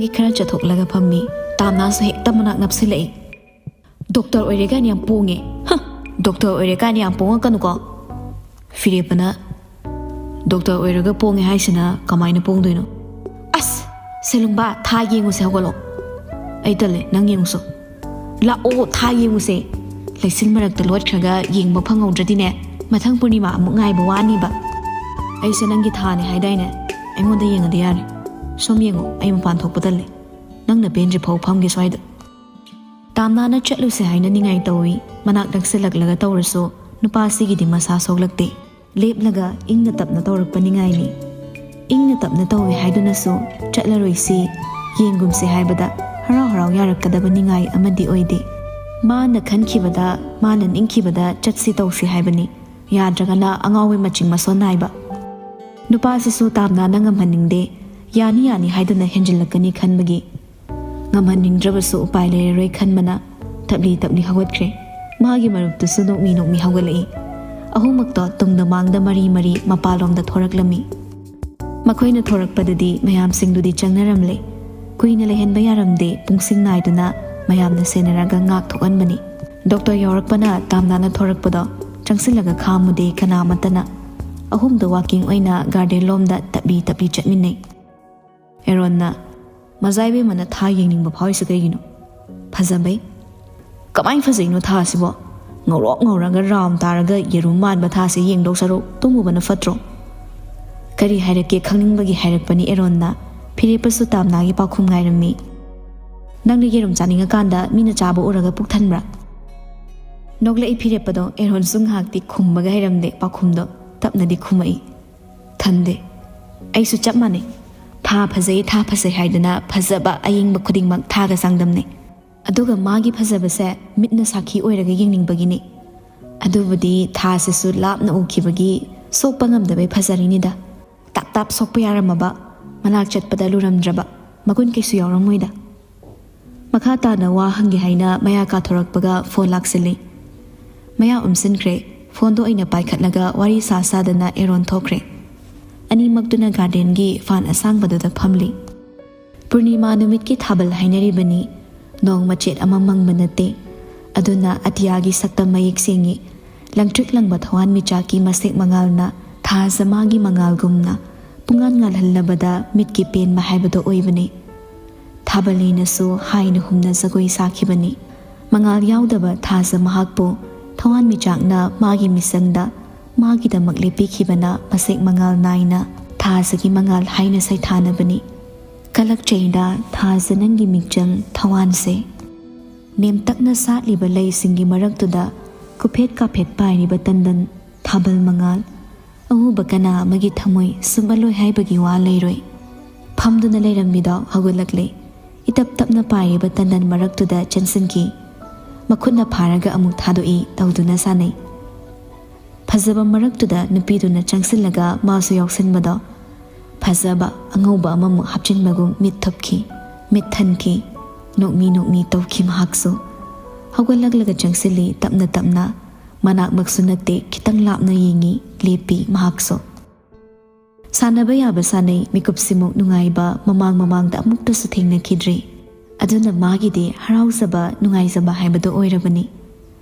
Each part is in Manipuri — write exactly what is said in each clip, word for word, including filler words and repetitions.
ꯒꯤ ꯈꯔ ꯆꯠꯊꯣꯛꯂꯒ ꯐꯝꯃꯤ꯫ ꯇꯥꯝꯅꯥꯁꯨ ꯍꯦꯛꯇ ꯃꯅꯥꯛ ꯅꯞꯁꯤꯜꯂꯛꯏ꯫ "ꯗꯣꯛꯇꯔ ꯑꯣꯏꯔꯦ ꯀꯥꯏꯅ ꯌꯥꯝ ꯄꯣꯡꯉꯦ꯫ ꯍ! ꯗꯣꯛꯇꯔ ꯑꯣꯏꯔꯦ ꯀꯥꯏꯅ ꯌꯥꯝ ꯄꯣꯡꯉꯛꯀꯅꯨꯀꯣ꯫" ꯐꯤꯔꯦꯞꯄꯅ, "ꯗꯣꯛꯇꯔ ꯑꯣꯏꯔꯒ ꯄꯣꯡꯉꯦ ꯍꯥꯏꯁꯤꯅ ꯀꯃꯥꯏꯅ ꯄꯣꯡꯗꯣꯏꯅꯣ?" "ꯑꯁ! ꯁꯦꯂꯨꯡꯕꯥ, ꯊꯥ ꯌꯦꯡꯉꯨꯁꯦ, ꯍꯧꯒꯠꯂꯣ꯫" "ꯑꯩ ꯇꯜꯂꯦ, ꯅꯪ ꯌꯦꯡꯉꯨꯁꯣ꯫" "ꯂꯥꯛꯑꯣ, ꯊꯥ ꯌꯦꯡꯉꯨꯁꯦ꯫" "ꯂꯩꯆꯤꯜ ꯃꯔꯛꯇ ꯂꯣꯠꯈ꯭ꯔꯒ ꯌꯦꯡꯕ ꯐꯪꯍꯧꯗ꯭ꯔꯗꯤꯅꯦ, ꯃꯊꯪ ꯄꯨꯔꯅꯤꯃꯥ ꯑꯃꯨꯛ ꯉꯥꯏꯕ ꯋꯥꯅꯤꯕ꯫" "ꯑꯩꯁꯦ ꯅꯪꯒꯤ ꯊꯥꯅꯦ ꯍꯥꯏꯗꯥꯏꯅꯦ? ꯑꯩꯉꯣꯟꯗ ꯌꯦꯡꯉꯗꯤ ꯌꯥꯔꯦ꯫ ꯁꯣꯝ ꯌꯦꯡꯉꯣ, ꯑꯩ ꯃꯄꯥꯟ ꯊꯣꯛꯄ ꯇꯜꯂꯦ꯫ ꯅꯪꯅ ꯄꯦꯟꯗ꯭ꯔꯤ ꯐꯥꯎ ꯐꯝꯒꯦ ꯁ꯭ꯋꯥꯏꯗ꯫" ꯇꯥꯝꯅꯥꯅ ꯆꯠꯂꯨꯁꯦ ꯍꯥꯏꯅ ꯅꯤꯡꯉꯥꯏ ꯇꯧꯏ꯫ ꯃꯅꯥꯛ ꯅꯛꯁꯤꯜꯂꯛꯂꯒ ꯇꯧꯔꯁꯨ ꯅꯨꯄꯥꯁꯤꯒꯤꯗꯤ ꯃꯁꯥ ꯁꯣꯛꯂꯛꯇꯦ꯫ ꯂꯦꯞꯂꯒ ꯏꯪꯅ ꯇꯞꯅ ꯇꯧꯔꯛꯄ ꯅꯤꯡꯉꯥꯏꯅꯤ꯫ ꯏꯪꯅ ꯇꯞꯅ ꯇꯧꯏ ꯍꯥꯏꯗꯨꯅꯁꯨ ꯆꯠꯂꯔꯣꯏꯁꯤ, ꯌꯦꯡꯒꯨꯝꯁꯤ ꯍꯥꯏꯕꯗ ꯍꯔꯥꯎ ꯍꯔꯥꯎ ꯌꯥꯔꯛꯀꯗꯕ ꯅꯤꯡꯉꯥꯏ ꯑꯃꯗꯤ ꯑꯣꯏꯗꯦ꯫ ꯃꯥꯅ ꯈꯟꯈꯤꯕꯗ, ꯃꯥꯅ ꯅꯤꯡꯈꯤꯕꯗ ꯆꯠꯁꯤ ꯇꯧꯁꯤ ꯍꯥꯏꯕꯅꯤ꯫ ꯌꯥꯗ꯭ꯔꯒꯅ ꯑꯉꯥꯎꯕꯤ ꯃꯆꯤꯡ ꯃꯁꯣꯟ ꯅꯥꯏꯕ꯫ ꯅꯨꯄꯥꯁꯤꯁꯨ ꯇꯥꯝꯅꯥꯅ ꯉꯝꯍꯟꯅꯤꯡꯗꯦ꯫ ꯌꯥꯅꯤ ꯌꯥꯅꯤ ꯍꯥꯏꯗꯨꯅ ꯍꯦꯟꯖꯤꯜꯂꯛꯀꯅꯤ ꯈꯟꯕꯒꯤ꯫ ꯉꯝꯍꯟꯅꯤꯡꯗ꯭ꯔꯕꯁꯨ ꯎꯄꯥꯏ ꯂꯩꯔꯔꯣꯏ ꯈꯟꯕꯅ ꯇꯞꯂꯤ ꯇꯞꯂꯤ ꯍꯧꯒꯠꯈ꯭ꯔꯦ꯫ ꯃꯥꯒꯤ ꯃꯔꯨꯞꯇꯨꯁꯨ ꯅꯣꯛꯃꯤ ꯅꯣꯛꯃꯤ ꯍꯧꯒꯠꯂꯛꯏ꯫ ꯑꯍꯨꯝꯃꯛꯇꯣ ꯇꯨꯡꯗ ꯃꯥꯡꯗ ꯃꯔꯤ ꯃꯔꯤ ꯃꯄꯥꯟꯂꯣꯝꯗ ꯊꯣꯔꯛꯂꯝꯃꯤ꯫ ꯃꯈꯣꯏꯅ ꯊꯣꯔꯛꯄꯗꯗꯤ ꯃꯌꯥꯝꯁꯤꯡꯗꯨꯗꯤ ꯆꯪꯅꯔꯝꯂꯦ꯫ ꯀꯨꯏꯅ ꯂꯩꯍꯟꯕ ꯌꯥꯔꯝꯗꯦ, ꯄꯨꯡꯁꯤꯡ ꯅꯥꯏꯗꯨꯅ ꯃꯌꯥꯝꯅ ꯁꯦꯟꯅꯔꯒ ꯉꯥꯛ ꯊꯣꯛꯍꯟꯕꯅꯤ꯫ ꯗꯣꯛꯇꯔ ꯌꯧꯔꯛꯄꯅ ꯇꯥꯝꯅꯥꯅ ꯊꯣꯔꯛꯄꯗꯣ ꯆꯪꯁꯤꯜꯂꯒ ꯈꯥꯝꯃꯨꯗꯦ ꯀꯅꯥ ꯑꯃꯠꯇꯅ꯫ ꯑꯍꯨꯝꯗꯣ ꯋꯥꯀꯤꯡ ꯑꯣꯏꯅ ꯒꯥꯔꯗꯦꯟ ꯂꯣꯝꯗ ꯇꯞꯂꯤ ꯇꯞꯂꯤ ꯆꯠꯃꯤꯟꯅꯩ꯫ ꯑꯦꯔꯣꯟꯅ, "ꯃꯖꯥ ꯏꯕꯦꯝꯃꯅ ꯊꯥ ꯌꯦꯡꯅꯤꯡꯕ ꯐꯥꯎꯔꯤꯁꯦ ꯀꯩꯒꯤꯅꯣ? ꯐꯖꯕꯩ?" "ꯀꯃꯥꯏꯅ ꯐꯖꯩꯅꯣ ꯊꯥꯁꯤꯕꯣ? ꯉꯧꯔꯣꯛ ꯉꯧꯔꯒ ꯔꯥꯎꯟ ꯇꯥꯔꯒ ꯌꯦꯔꯨꯝ ꯃꯥꯟꯕ ꯊꯥꯁꯦ ꯌꯦꯡꯗꯧ ꯁꯔꯨꯛ ꯇꯨꯝꯃꯨꯕꯅ ꯐꯠꯇ꯭ꯔꯣ?" ꯀꯔꯤ ꯍꯥꯏꯔꯛꯀꯦ ꯈꯪꯅꯤꯡꯕꯒꯤ ꯍꯥꯏꯔꯛꯄꯅꯤ ꯑꯦꯔꯣꯟꯅ꯫ ꯐꯤꯔꯦꯞꯄꯁꯨ ꯇꯥꯝꯅꯥꯒꯤ ꯄꯥꯎꯈꯨꯝ ꯉꯥꯏꯔꯝꯃꯤ꯫ "ꯅꯪꯅ ꯌꯦꯔꯨꯝ ꯆꯥꯅꯤꯡꯉꯀꯥꯟꯗ ꯃꯤꯅ ꯆꯥꯕ ꯎꯔꯒ ꯄꯨꯛ ꯊꯟꯕ꯭ꯔꯥ?" ꯅꯣꯛꯂꯛꯏ ꯐꯤꯔꯦꯞꯄꯗꯣ꯫ ꯑꯦꯔꯣꯟꯁꯨ ꯉꯥꯏꯍꯥꯛꯇꯤ ꯈꯨꯝꯕꯒ ꯍꯩꯔꯝꯗꯦ, ꯄꯥꯎꯈꯨꯝꯗꯣ ꯇꯞꯅꯗꯤ ꯈꯨꯝꯃꯛꯏ꯫ "ꯊꯟꯗꯦ꯫ ꯑꯩꯁꯨ ꯆꯞ ꯃꯥꯟꯅꯩ꯫ ꯊꯥ ꯐꯖꯩ, ꯊꯥ ꯐꯖꯩ ꯍꯥꯏꯗꯨꯅ ꯐꯖꯕ ꯑꯌꯦꯡꯕ ꯈꯨꯗꯤꯡꯃꯛ ꯊꯥꯒ ꯆꯥꯡꯗꯝꯅꯩ꯫ ꯑꯗꯨꯒ ꯃꯥꯒꯤ ꯐꯖꯕꯁꯦ ꯃꯤꯠꯅ ꯁꯥꯈꯤ ꯑꯣꯏꯔꯒ ꯌꯦꯡꯅꯤꯡꯕꯒꯤꯅꯤ꯫ ꯑꯗꯨꯕꯨꯗꯤ ꯊꯥꯁꯤꯁꯨ ꯂꯥꯞꯅ ꯎꯈꯤꯕꯒꯤ ꯁꯣꯛꯄ ꯉꯝꯗꯕꯩ ꯐꯖꯔꯤꯅꯤꯗ꯫ ꯇꯥꯞ ꯇꯥꯞ ꯁꯣꯛꯄ ꯌꯥꯔꯝꯃꯕ, ꯃꯅꯥꯛ ꯆꯠꯄꯗ ꯂꯨꯔꯝꯗ꯭ꯔꯕ, ꯃꯒꯨꯟ ꯀꯩꯁꯨ ꯌꯥꯎꯔꯝꯃꯣꯏꯗ꯫" ꯃꯈꯥ ꯇꯥꯅ ꯋꯥ ꯍꯪꯒꯦ ꯍꯥꯏꯅ ꯃꯌꯥ ꯀꯥꯊꯣꯔꯛꯄꯒ ꯐꯣꯟ ꯂꯥꯛꯁꯤꯜꯂꯤ꯫ ꯃꯌꯥ ꯎꯝꯁꯤꯟꯈ꯭ꯔꯦ꯫ ꯐꯣꯟꯗꯣ ꯑꯩꯅ ꯄꯥꯏꯈꯠꯂꯒ ꯋꯥꯔꯤ ꯁꯥ ꯁꯥꯗꯅ ꯑꯦꯔꯣꯟ ꯊꯣꯛꯈ꯭ꯔꯦ꯫ ꯑꯅꯤꯃꯛꯇꯨꯅ ꯒꯥꯔꯗꯦꯟꯒꯤ ꯐꯥꯟ ꯑꯁꯥꯡꯕꯗꯨꯗ ꯐꯝꯂꯤ꯫ ꯄꯨꯔꯅꯤꯃꯥ ꯅꯨꯃꯤꯠꯀꯤ ꯊꯥꯕꯜ ꯍꯥꯏꯅꯔꯤꯕꯅꯤ꯫ ꯅꯣꯡ ꯃꯆꯦꯠ ꯑꯃ ꯃꯪꯕ ꯅꯠꯇꯦ꯫ ꯑꯗꯨꯅ ꯑꯇꯤꯌꯥꯒꯤ ꯁꯛꯇꯝ ꯃꯌꯦꯛ ꯁꯦꯡꯉꯤ꯫ ꯂꯪꯇ꯭ꯔꯤꯛ ꯂꯪꯕ ꯊꯋꯥꯟꯃꯤꯆꯥꯛꯀꯤ ꯃꯁꯦꯛ ꯃꯉꯥꯜꯅ ꯊꯥꯖ ꯃꯥꯒꯤ ꯃꯉꯥꯜꯒꯨꯝꯅ ꯄꯨꯡꯉꯥꯟ ꯉꯥꯜꯍꯜꯂꯕꯗ ꯃꯤꯠꯀꯤ ꯄꯦꯟꯕ ꯍꯥꯏꯕꯗꯣ ꯑꯣꯏꯕꯅꯤ꯫ ꯊꯥꯕꯜꯂꯤꯅꯁꯨ ꯍꯥꯏꯅ ꯍꯨꯝꯅ ꯖꯒꯣꯏ ꯁꯥꯈꯤꯕꯅꯤ꯫ ꯃꯉꯥꯜ ꯌꯥꯎꯗꯕ ꯊꯥꯖ ꯃꯍꯥꯛꯄꯨ ꯊꯋꯥꯟꯃꯤꯆꯥꯛꯅ ꯃꯥꯒꯤ ꯃꯤꯆꯪꯗ ꯃꯥꯒꯤꯗꯃꯛ ꯂꯦꯞꯄꯤꯈꯤꯕꯅ ꯃꯁꯦꯛ ꯃꯉꯥꯜ ꯅꯥꯏꯅ ꯊꯥꯖꯒꯤ ꯃꯉꯥꯜ ꯍꯥꯏꯅ ꯁꯩꯊꯥꯅꯕꯅꯤ꯫ ꯀꯂꯛꯆꯩꯗ ꯊꯥꯖ ꯅꯪꯒꯤ ꯃꯤꯆꯪ ꯊꯋꯥꯟꯁꯦ꯫ ꯅꯦꯝꯇꯛꯅ ꯁꯥꯠꯂꯤꯕ ꯂꯩꯁꯤꯡꯒꯤ ꯃꯔꯛꯇꯨꯗ ꯀꯨꯐꯦꯠ ꯀꯥꯐꯦꯠ ꯄꯥꯏꯔꯤꯕ ꯇꯟꯗꯟ ꯊꯥꯕꯜ ꯃꯉꯥꯜ꯫ ꯑꯎꯕ ꯀꯅꯥ ꯑꯃꯒꯤ ꯊꯃꯣꯏ ꯁꯨꯝꯃꯂꯣꯏ ꯍꯥꯏꯕꯒꯤ ꯋꯥ ꯂꯩꯔꯣꯏ꯫ ꯐꯝꯗꯨꯅ ꯂꯩꯔꯝꯃꯤꯗꯣ ꯍꯧꯒꯠꯂꯛꯂꯦ꯫ ꯏꯇꯞ ꯇꯞꯅ ꯄꯥꯏꯔꯤꯕ ꯇꯟꯗꯟ ꯃꯔꯛꯇꯨꯗ ꯆꯪꯁꯤꯟꯈꯤ꯫ ꯃꯈꯨꯠꯅ ꯐꯥꯔꯒ ꯑꯃꯨꯛ ꯊꯥꯗꯣꯛꯏ ꯇꯧꯗꯨꯅ ꯁꯥꯟꯅꯩ꯫ ꯐꯖꯕ ꯃꯔꯛꯇꯨꯗ ꯅꯨꯄꯤꯗꯨꯅ ꯆꯪꯁꯤꯜꯂꯒ ꯃꯥꯁꯨ ꯌꯥꯎꯁꯟꯕꯗꯣ ꯐꯖꯕ ꯑꯉꯧꯕ ꯑꯃꯃꯨꯛ ꯍꯥꯞꯆꯤꯟꯕꯒꯨꯝ ꯃꯤꯠ ꯊꯨꯞꯈꯤ꯫ ꯃꯤꯠ ꯊꯟꯈꯤ꯫ ꯅꯣꯛꯃꯤ ꯅꯣꯛꯃꯤ ꯇꯧꯈꯤ ꯃꯍꯥꯛꯁꯨ꯫ ꯍꯧꯒꯠꯂꯛꯂꯒ ꯆꯪꯁꯤꯜꯂꯤ ꯇꯞꯅ ꯇꯞꯅ꯫ ꯃꯅꯥꯛꯃꯛꯁꯨ ꯅꯠꯇꯦ, ꯈꯤꯇꯪ ꯂꯥꯞꯅ ꯌꯦꯡꯉꯤ ꯂꯦꯞꯄꯤ ꯃꯍꯥꯛꯁꯨ꯫ ꯁꯥꯟꯅꯕ ꯌꯥꯕ ꯁꯥꯟꯅꯩ, ꯃꯤꯀꯨꯞꯁꯤꯃꯨꯛ ꯅꯨꯡꯉꯥꯏꯕ ꯃꯃꯥꯡ ꯃꯃꯥꯡꯗ ꯑꯃꯨꯛꯇꯁꯨ ꯊꯦꯡꯅꯈꯤꯗ꯭ꯔꯤ꯫ ꯑꯗꯨꯅ ꯃꯥꯒꯤꯗꯤ ꯍꯔꯥꯎꯖꯕ ꯅꯨꯡꯉꯥꯏꯖꯕ ꯍꯥꯏꯕꯗꯨ ꯑꯣꯏꯔꯕꯅꯤ꯫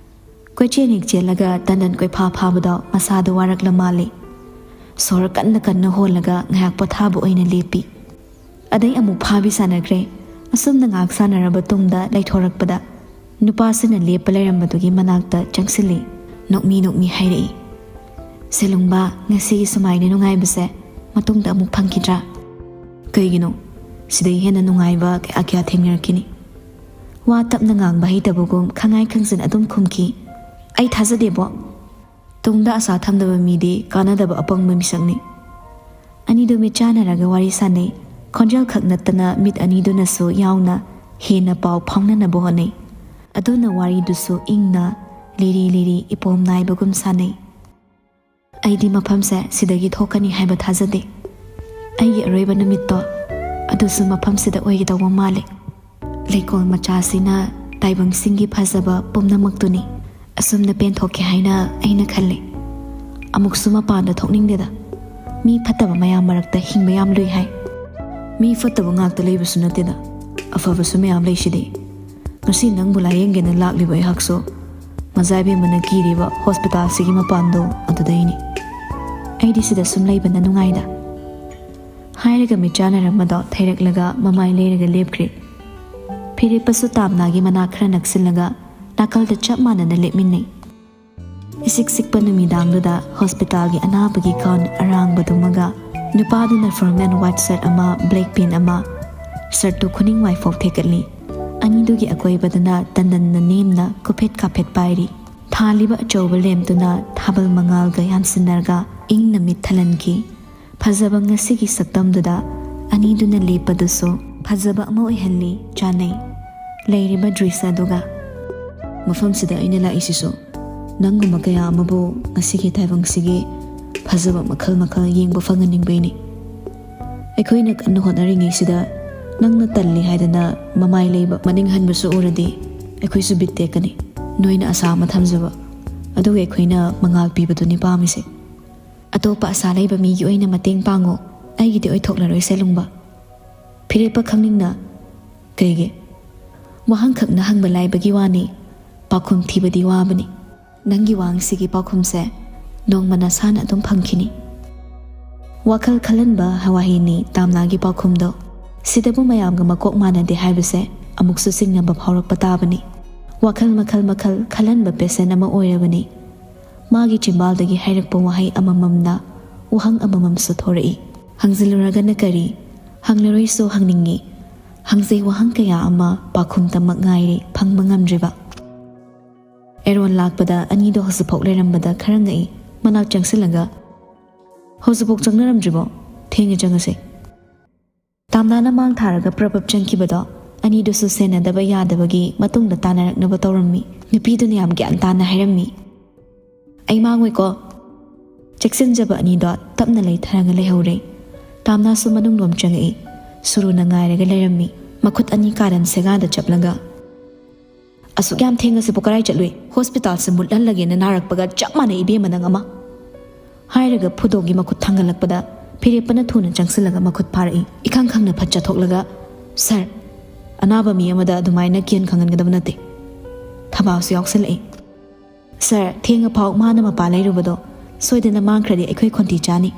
ꯀꯣꯏꯆꯦꯟ ꯍꯦꯛ ꯆꯦꯜꯂꯒ ꯇꯟꯗꯟ ꯀꯣꯏꯐꯥ ꯐꯥꯕꯗꯣ ꯃꯁꯥꯗꯣ ꯋꯥꯔꯛꯂ ꯃꯥꯜꯂꯤ꯫ ꯁꯣꯔ ꯀꯟꯅ ꯀꯟꯅ ꯍꯣꯜꯂꯒ ꯉꯥꯏꯍꯥꯛ ꯄꯣꯊꯥꯕ ꯑꯣꯏꯅ ꯂꯦꯞꯄꯤ꯫ ꯑꯗꯩ ꯑꯃꯨꯛ ꯐꯥꯕꯤ ꯁꯥꯟꯅꯈ꯭ꯔꯦ꯫ ꯑꯁꯨꯝꯅ ꯉꯥꯏꯍꯥꯛ ꯁꯥꯟꯅꯔꯕ ꯇꯨꯡꯗ ꯂꯩꯊꯣꯔꯛꯄꯗ ꯅꯨꯄꯥꯁꯤꯅ ꯂꯦꯞꯄ ꯂꯩꯔꯝꯕꯗꯨꯒꯤ ꯃꯅꯥꯛꯇ ꯆꯪꯁꯤꯜꯂꯤ꯫ ꯅꯣꯛꯃꯤ ꯅꯣꯛꯃꯤ ꯍꯥꯏꯔꯛꯏ, "ꯁꯦꯂꯨꯡꯕ, ꯉꯁꯤꯒꯤ ꯁꯨꯃꯥꯏꯅ ꯅꯨꯡꯉꯥꯏꯕꯁꯦ ꯃꯇꯨꯡꯗ ꯑꯃꯨꯛ ꯐꯪꯈꯤꯗ꯭ꯔꯥ?" "ꯀꯩꯒꯤꯅꯣ? ꯁꯤꯗꯩ ꯍꯦꯟꯅ ꯅꯨꯡꯉꯥꯏꯕ ꯀꯌꯥ ꯀꯌꯥ ꯊꯦꯡꯅꯔꯛꯈꯤꯅꯤ?" ꯋꯥ ꯇꯞꯅ ꯉꯥꯡꯕ ꯍꯩꯇꯕꯒꯨꯝ ꯈꯪꯉꯥꯏ ꯈꯪꯖꯤꯟ ꯑꯗꯨꯝ ꯈꯨꯝꯈꯤ, "ꯑꯩ ꯊꯥꯖꯗꯦꯕꯣ꯫ ꯇꯨꯡꯗ ꯑꯁꯥ ꯊꯝꯗꯕ ꯃꯤꯗꯤ ꯀꯥꯟꯅꯗꯕ ꯑꯄꯪꯕ ꯃꯤꯁꯛꯅꯤ꯫" ꯑꯅꯤꯗꯨ ꯃꯤꯠ ꯆꯥꯟꯅꯔꯒ ꯋꯥꯔꯤ ꯁꯥꯟꯅꯩ꯫ ꯈꯣꯟꯖꯦꯜ ꯈꯛ ꯅꯠꯇꯅ ꯃꯤꯠ ꯑꯅꯤꯗꯨꯅꯁꯨ ꯌꯥꯎꯅ ꯍꯦꯟꯅ ꯄꯥꯎ ꯐꯥꯎꯅꯅꯕ ꯍꯣꯠꯅꯩ꯫ ꯑꯗꯨꯅ ꯋꯥꯔꯤꯗꯨꯁꯨ ꯏꯪꯅ ꯂꯤꯔꯤ ꯂꯤꯔꯤ ꯏꯄꯣꯝ ꯅꯥꯏꯕꯒꯨꯝ ꯁꯥꯟꯅꯩ꯫ "ꯑꯩꯗꯤ ꯃꯐꯝꯁꯦ ꯁꯤꯗꯒꯤ ꯊꯣꯛꯀꯅꯤ ꯍꯥꯏꯕ ꯊꯥꯖꯗꯦ꯫ ꯑꯩꯒꯤ ꯑꯔꯣꯏꯕ ꯅꯨꯃꯤꯠꯇꯣ ꯑꯗꯨꯁꯨ ꯃꯐꯝꯁꯤꯗ ꯑꯣꯏꯒꯗꯧꯕ ꯃꯥꯜꯂꯦ꯫ ꯂꯩꯀꯣꯜ ꯃꯆꯥꯁꯤꯅ ꯇꯥꯏꯕꯪꯁꯤꯡꯒꯤ ꯐꯖꯕ ꯄꯨꯝꯅꯃꯛꯇꯨꯅꯤ꯫ ꯑꯁꯨꯝꯅ ꯄꯦꯟꯊꯣꯛꯀꯦ ꯍꯥꯏꯅ ꯑꯩꯅ ꯈꯜꯂꯤ꯫ ꯑꯃꯨꯛꯁꯨ ꯃꯄꯥꯟꯗ ꯊꯣꯛꯅꯤꯡꯗꯦꯗ꯫ ꯃꯤ ꯐꯠꯇꯕ ꯃꯌꯥꯝ ꯃꯔꯛꯇ ꯍꯤꯡꯕ ꯌꯥꯝ ꯂꯨꯏ ꯍꯥꯏ꯫ ꯃꯤ ꯐꯠꯇꯕ ꯉꯥꯛꯇ ꯂꯩꯕꯁꯨ ꯅꯠꯇꯦꯗ, ꯑꯐꯕꯁꯨ ꯃꯌꯥꯝ ꯂꯩꯁꯤꯗꯤ꯫ ꯉꯁꯤ ꯅꯪꯕꯨ ꯂꯥꯌꯦꯡꯒꯦꯅ ꯂꯥꯛꯂꯤꯕ ꯑꯩꯍꯥꯛꯁꯨ ꯃꯖꯥ ꯏꯕꯦꯝꯃꯅ ꯀꯤꯔꯤꯕ ꯍꯣꯁꯄꯤꯇꯥꯜꯁꯤꯒꯤ ꯃꯄꯥꯟꯗꯣ ꯑꯗꯨꯗꯩꯅꯤ꯫ ꯑꯩꯗꯤ ꯁꯤꯗ ꯁꯨꯝ ꯂꯩꯕꯅ ꯅꯨꯡꯉꯥꯏꯗ꯫ ꯍꯥꯏꯔꯒ ꯃꯤꯠ ꯆꯥꯟꯅꯔꯝꯕꯗꯣ ꯊꯩꯔꯛꯂꯒ ꯃꯃꯥꯏ ꯂꯩꯔꯒ ꯂꯦꯞꯈ꯭ꯔꯦ꯫ ꯐꯤꯔꯦꯞꯄꯁꯨ ꯇꯥꯝꯅꯥꯒꯤ ꯃꯅꯥꯛ ꯈꯔ ꯅꯛꯁꯤꯜꯂꯒ ꯅꯥꯀꯜꯗ ꯆꯞ ꯃꯥꯟꯅꯅ ꯂꯦꯞꯃꯤꯟꯅꯩ꯫ ꯏꯁꯤꯛ ꯁꯤꯛꯄ ꯅꯨꯃꯤꯗꯥꯡꯗꯨꯗ ꯍꯣꯁꯄꯤꯇꯥꯜꯒꯤ ꯑꯅꯥꯕꯒꯤ ꯒꯥꯎꯟ ꯑꯔꯥꯡꯕꯗꯨꯃꯒ ꯅꯨꯄꯥꯗꯨꯅ ꯐꯣꯔꯃꯦꯜ ꯋꯥꯏꯠ ꯁꯔꯠ ꯑꯃ, ꯕ꯭ꯂꯦꯛ ꯄꯦꯟ ꯑꯃ, ꯁꯔꯠꯇꯨ ꯈꯨꯅꯤꯡ ꯋꯥꯏꯐꯥꯎ ꯊꯦꯛꯀꯠꯂꯤ꯫ ꯑꯅꯤꯗꯨꯒꯤ ꯑꯀꯣꯏꯕꯗꯅ ꯇꯟꯗꯟꯅ ꯅꯦꯝꯅ ꯀꯨꯐꯦꯠ ꯀꯥꯐꯦꯠ ꯄꯥꯏꯔꯤ꯫ ꯊꯥꯜꯂꯤꯕ ꯑꯆꯧꯕ ꯂꯦꯝꯞꯇꯨꯅ ꯊꯥꯕꯜ ꯃꯉꯥꯜꯒ ꯌꯥꯟꯁꯤꯟꯅꯔꯒ ꯏꯪꯅ ꯃꯤꯠ ꯊꯜꯍꯟꯈꯤ꯫ ꯐꯖꯕ ꯉꯁꯤꯒꯤ ꯁꯛꯇꯝꯗꯨꯗ ꯑꯅꯤꯗꯨꯅ ꯂꯦꯞꯄꯗꯨꯁꯨ ꯐꯖꯕ ꯑꯃ ꯑꯣꯏꯍꯜꯂꯤ, ꯆꯥꯟꯅꯩ꯫ ꯂꯩꯔꯤꯕ ꯗ꯭ꯔꯤꯁ ꯑꯗꯨꯒ꯫ ꯃꯐꯝꯁꯤꯗ ꯑꯩꯅ ꯂꯥꯛꯏꯁꯤꯁꯨ ꯅꯪꯒꯨꯝꯕ ꯀꯌꯥ ꯑꯃꯕꯨ ꯉꯁꯤꯒꯤ ꯇꯥꯏꯕꯪꯁꯤꯒꯤ ꯐꯖꯕ ꯃꯈꯜ ꯃꯈꯜ ꯌꯦꯡꯕ ꯐꯪꯍꯟꯅꯤꯡꯕꯩꯅꯤ꯫ ꯑꯩꯈꯣꯏꯅ ꯀꯟꯅ ꯍꯣꯠꯅꯔꯤꯉꯩꯁꯤꯗ ꯅꯪꯅ ꯇꯜꯂꯤ ꯍꯥꯏꯗꯅ ꯃꯃꯥꯏ ꯂꯩꯕ ꯃꯅꯤꯡ ꯍꯟꯕꯁꯨ ꯎꯔꯗꯤ ꯑꯩꯈꯣꯏꯁꯨ ꯕꯤꯠ ꯇꯦꯛꯀꯅꯤ꯫ ꯅꯣꯏꯅ ꯑꯁꯥ ꯑꯃ ꯊꯝꯖꯕ ꯑꯗꯨꯒ ꯑꯩꯈꯣꯏꯅ ꯃꯉꯥꯜ ꯄꯤꯕꯗꯨꯅꯤ ꯄꯥꯝꯃꯤꯁꯦ꯫ ꯑꯇꯣꯞꯄ ꯑꯁꯥ ꯂꯩꯕ ꯃꯤꯒꯤ ꯑꯣꯏꯅ ꯃꯇꯦꯡ ꯄꯥꯡꯉꯣ, ꯑꯩꯒꯤꯗꯤ ꯑꯣꯏꯊꯣꯛꯂꯔꯣꯏꯁꯦ ꯂꯨꯡꯕ꯫ ꯐꯤꯔꯦꯞꯄ ꯈꯪꯅꯤꯡꯅ, ꯀꯩꯒꯤ? ꯋꯥꯍꯪꯈꯛꯅ ꯍꯪꯕ ꯂꯥꯏꯕꯒꯤ ꯋꯥꯅꯤ, ꯄꯥꯎꯈꯨꯝ ꯊꯤꯕꯗꯤ ꯋꯥꯕꯅꯤ꯫ ꯅꯪꯒꯤ ꯋꯥꯍꯪꯁꯤꯒꯤ ꯄꯥꯎꯈꯨꯝꯁꯦ ꯅꯣꯡꯃ ꯅꯁꯥꯅ ꯑꯗꯨꯝ ꯐꯪꯈꯤꯅꯤ꯫ ꯋꯥꯈꯜ ꯈꯜꯍꯟꯕ ꯋꯥꯍꯩꯅꯤ ꯇꯥꯝꯅꯥꯒꯤ ꯄꯥꯎꯈꯨꯝꯗꯣ꯫ ꯁꯤꯗꯕꯨ ꯃꯌꯥꯝꯒ ꯃꯀꯣꯛ ꯃꯥꯟꯅꯗꯦ ꯍꯥꯏꯕꯁꯦ ꯑꯃꯨꯛꯁꯨ ꯆꯤꯡꯅꯕ ꯐꯥꯎꯔꯛꯄ ꯇꯥꯕꯅꯤ꯫ ꯋꯥꯈꯜ ꯃꯈꯜ ꯃꯈꯜ ꯈꯜꯍꯟꯕ ꯄꯦꯁꯦꯟ ꯑꯃ ꯑꯣꯏꯔꯕꯅꯤ꯫ ꯃꯥꯒꯤ ꯆꯤꯝꯕꯥꯜꯗꯒꯤ ꯍꯥꯏꯔꯛꯄ ꯋꯥꯍꯩ ꯑꯃꯃꯝꯅ ꯋꯥꯍꯪ ꯑꯃꯃꯝꯁꯨ ꯊꯣꯔꯛꯏ꯫ ꯍꯪꯖꯤꯜꯂꯨꯔꯒꯅ ꯀꯔꯤ? ꯍꯪꯂꯔꯣꯏꯁꯨ ꯍꯪꯅꯤꯡꯉꯤ꯫ ꯍꯪꯖꯩ ꯋꯥꯍꯪ ꯀꯌꯥ ꯑꯃ ꯄꯥꯎꯈꯨꯝꯇꯃꯛ ꯉꯥꯏꯔꯤ, ꯐꯪꯕ ꯉꯝꯗ꯭ꯔꯤꯕ꯫ ꯑꯦꯔꯣꯟ ꯂꯥꯛꯄꯗ ꯑꯅꯤꯗꯣ ꯍꯧꯖꯤꯛꯐꯥꯎ ꯂꯩꯔꯝꯕꯗ ꯈꯔ ꯉꯛꯏ꯫ ꯃꯅꯥꯛ ꯆꯪꯁꯤꯜꯂꯒ, "ꯍꯧꯖꯤꯛꯐꯥꯎ ꯆꯪꯅꯔꯝꯗ꯭ꯔꯤꯕꯣ? ꯊꯦꯡꯉꯦ, ꯆꯪꯉꯁꯦ꯫" ꯇꯥꯝꯅꯥꯅ ꯃꯥꯡ ꯊꯥꯔꯒ ꯄ꯭ꯔꯞ ꯄ꯭ꯔꯞ ꯆꯪꯈꯤꯕꯗꯣ ꯑꯅꯤꯗꯨꯁꯨ ꯁꯦꯟꯅꯗꯕ ꯌꯥꯗꯕꯒꯤ ꯃꯇꯨꯡꯗ ꯇꯥꯟꯅꯔꯛꯅꯕ ꯇꯧꯔꯝꯃꯤ꯫ ꯅꯨꯄꯤꯗꯨꯅ ꯌꯥꯝ ꯒ꯭ꯌꯥꯟ ꯇꯥꯅ ꯍꯥꯏꯔꯝꯃꯤ, "ꯑꯩ ꯃꯥꯡꯉꯣꯏꯀꯣ꯫ ꯆꯦꯛꯁꯤꯟꯖꯕ ꯑꯅꯤꯗꯣ ꯇꯞꯅ ꯂꯩꯊꯔꯒ ꯂꯩꯍꯧꯔꯦ꯫ ꯇꯥꯝꯅꯥꯁꯨ ꯃꯅꯨꯡꯂꯣꯝ ꯆꯪꯉꯛꯏ꯫ ꯁꯨꯔꯨꯅ ꯉꯥꯏꯔꯒ ꯂꯩꯔꯝꯃꯤ, ꯃꯈꯨꯠ ꯑꯅꯤ ꯀꯥꯔꯟ ꯁꯦꯒꯥꯗ ꯆꯞꯂꯒ꯫ "ꯑꯁꯨꯛ ꯌꯥꯝ ꯊꯦꯡꯉꯁꯤꯕꯨ ꯀꯔꯥꯏ ꯆꯠꯂꯨꯏ? ꯍꯣꯁꯄꯤꯇꯥꯜꯁꯦ ꯃꯨꯠꯍꯜꯂꯒꯦꯅ ꯅꯥꯔꯛꯄꯒ ꯆꯞ ꯃꯥꯟꯅꯩ ꯏꯕꯦꯝꯃ ꯅꯪ ꯑꯃ!" ꯍꯥꯏꯔꯒ ꯐꯨꯗꯣꯒꯤ ꯃꯈꯨꯠ ꯊꯥꯡꯒꯠꯂꯛꯄꯗ ꯐꯤꯔꯦꯞꯄꯅ ꯊꯨꯅ ꯆꯪꯁꯤꯜꯂꯒ ꯃꯈꯨꯠ ꯐꯥꯔꯛꯏ꯫ ꯏꯈꯪ ꯈꯪꯅ ꯐꯠ ꯆꯠꯊꯣꯛꯂꯒ, "ꯁꯥꯔ, ꯑꯅꯥꯕ ꯃꯤ ꯑꯃꯗ ꯑꯗꯨꯃꯥꯏꯅ ꯀꯤꯍꯟ ꯈꯪꯍꯟꯒꯗꯕ ꯅꯠꯇꯦ꯫" ꯊꯕꯥꯁꯨ ꯌꯥꯎꯁꯜꯂꯛꯏ꯫ "ꯁꯥꯔ, ꯊꯦꯡꯉꯐꯥꯎ ꯃꯥꯅ ꯃꯄꯥ ꯂꯩꯔꯨꯕꯗꯣ ꯁꯣꯏꯗꯅ ꯃꯥꯡꯈ꯭ꯔꯗꯤ ꯑꯩꯈꯣꯏ ꯈꯣꯟꯊꯤ ꯆꯥꯅꯤ꯫"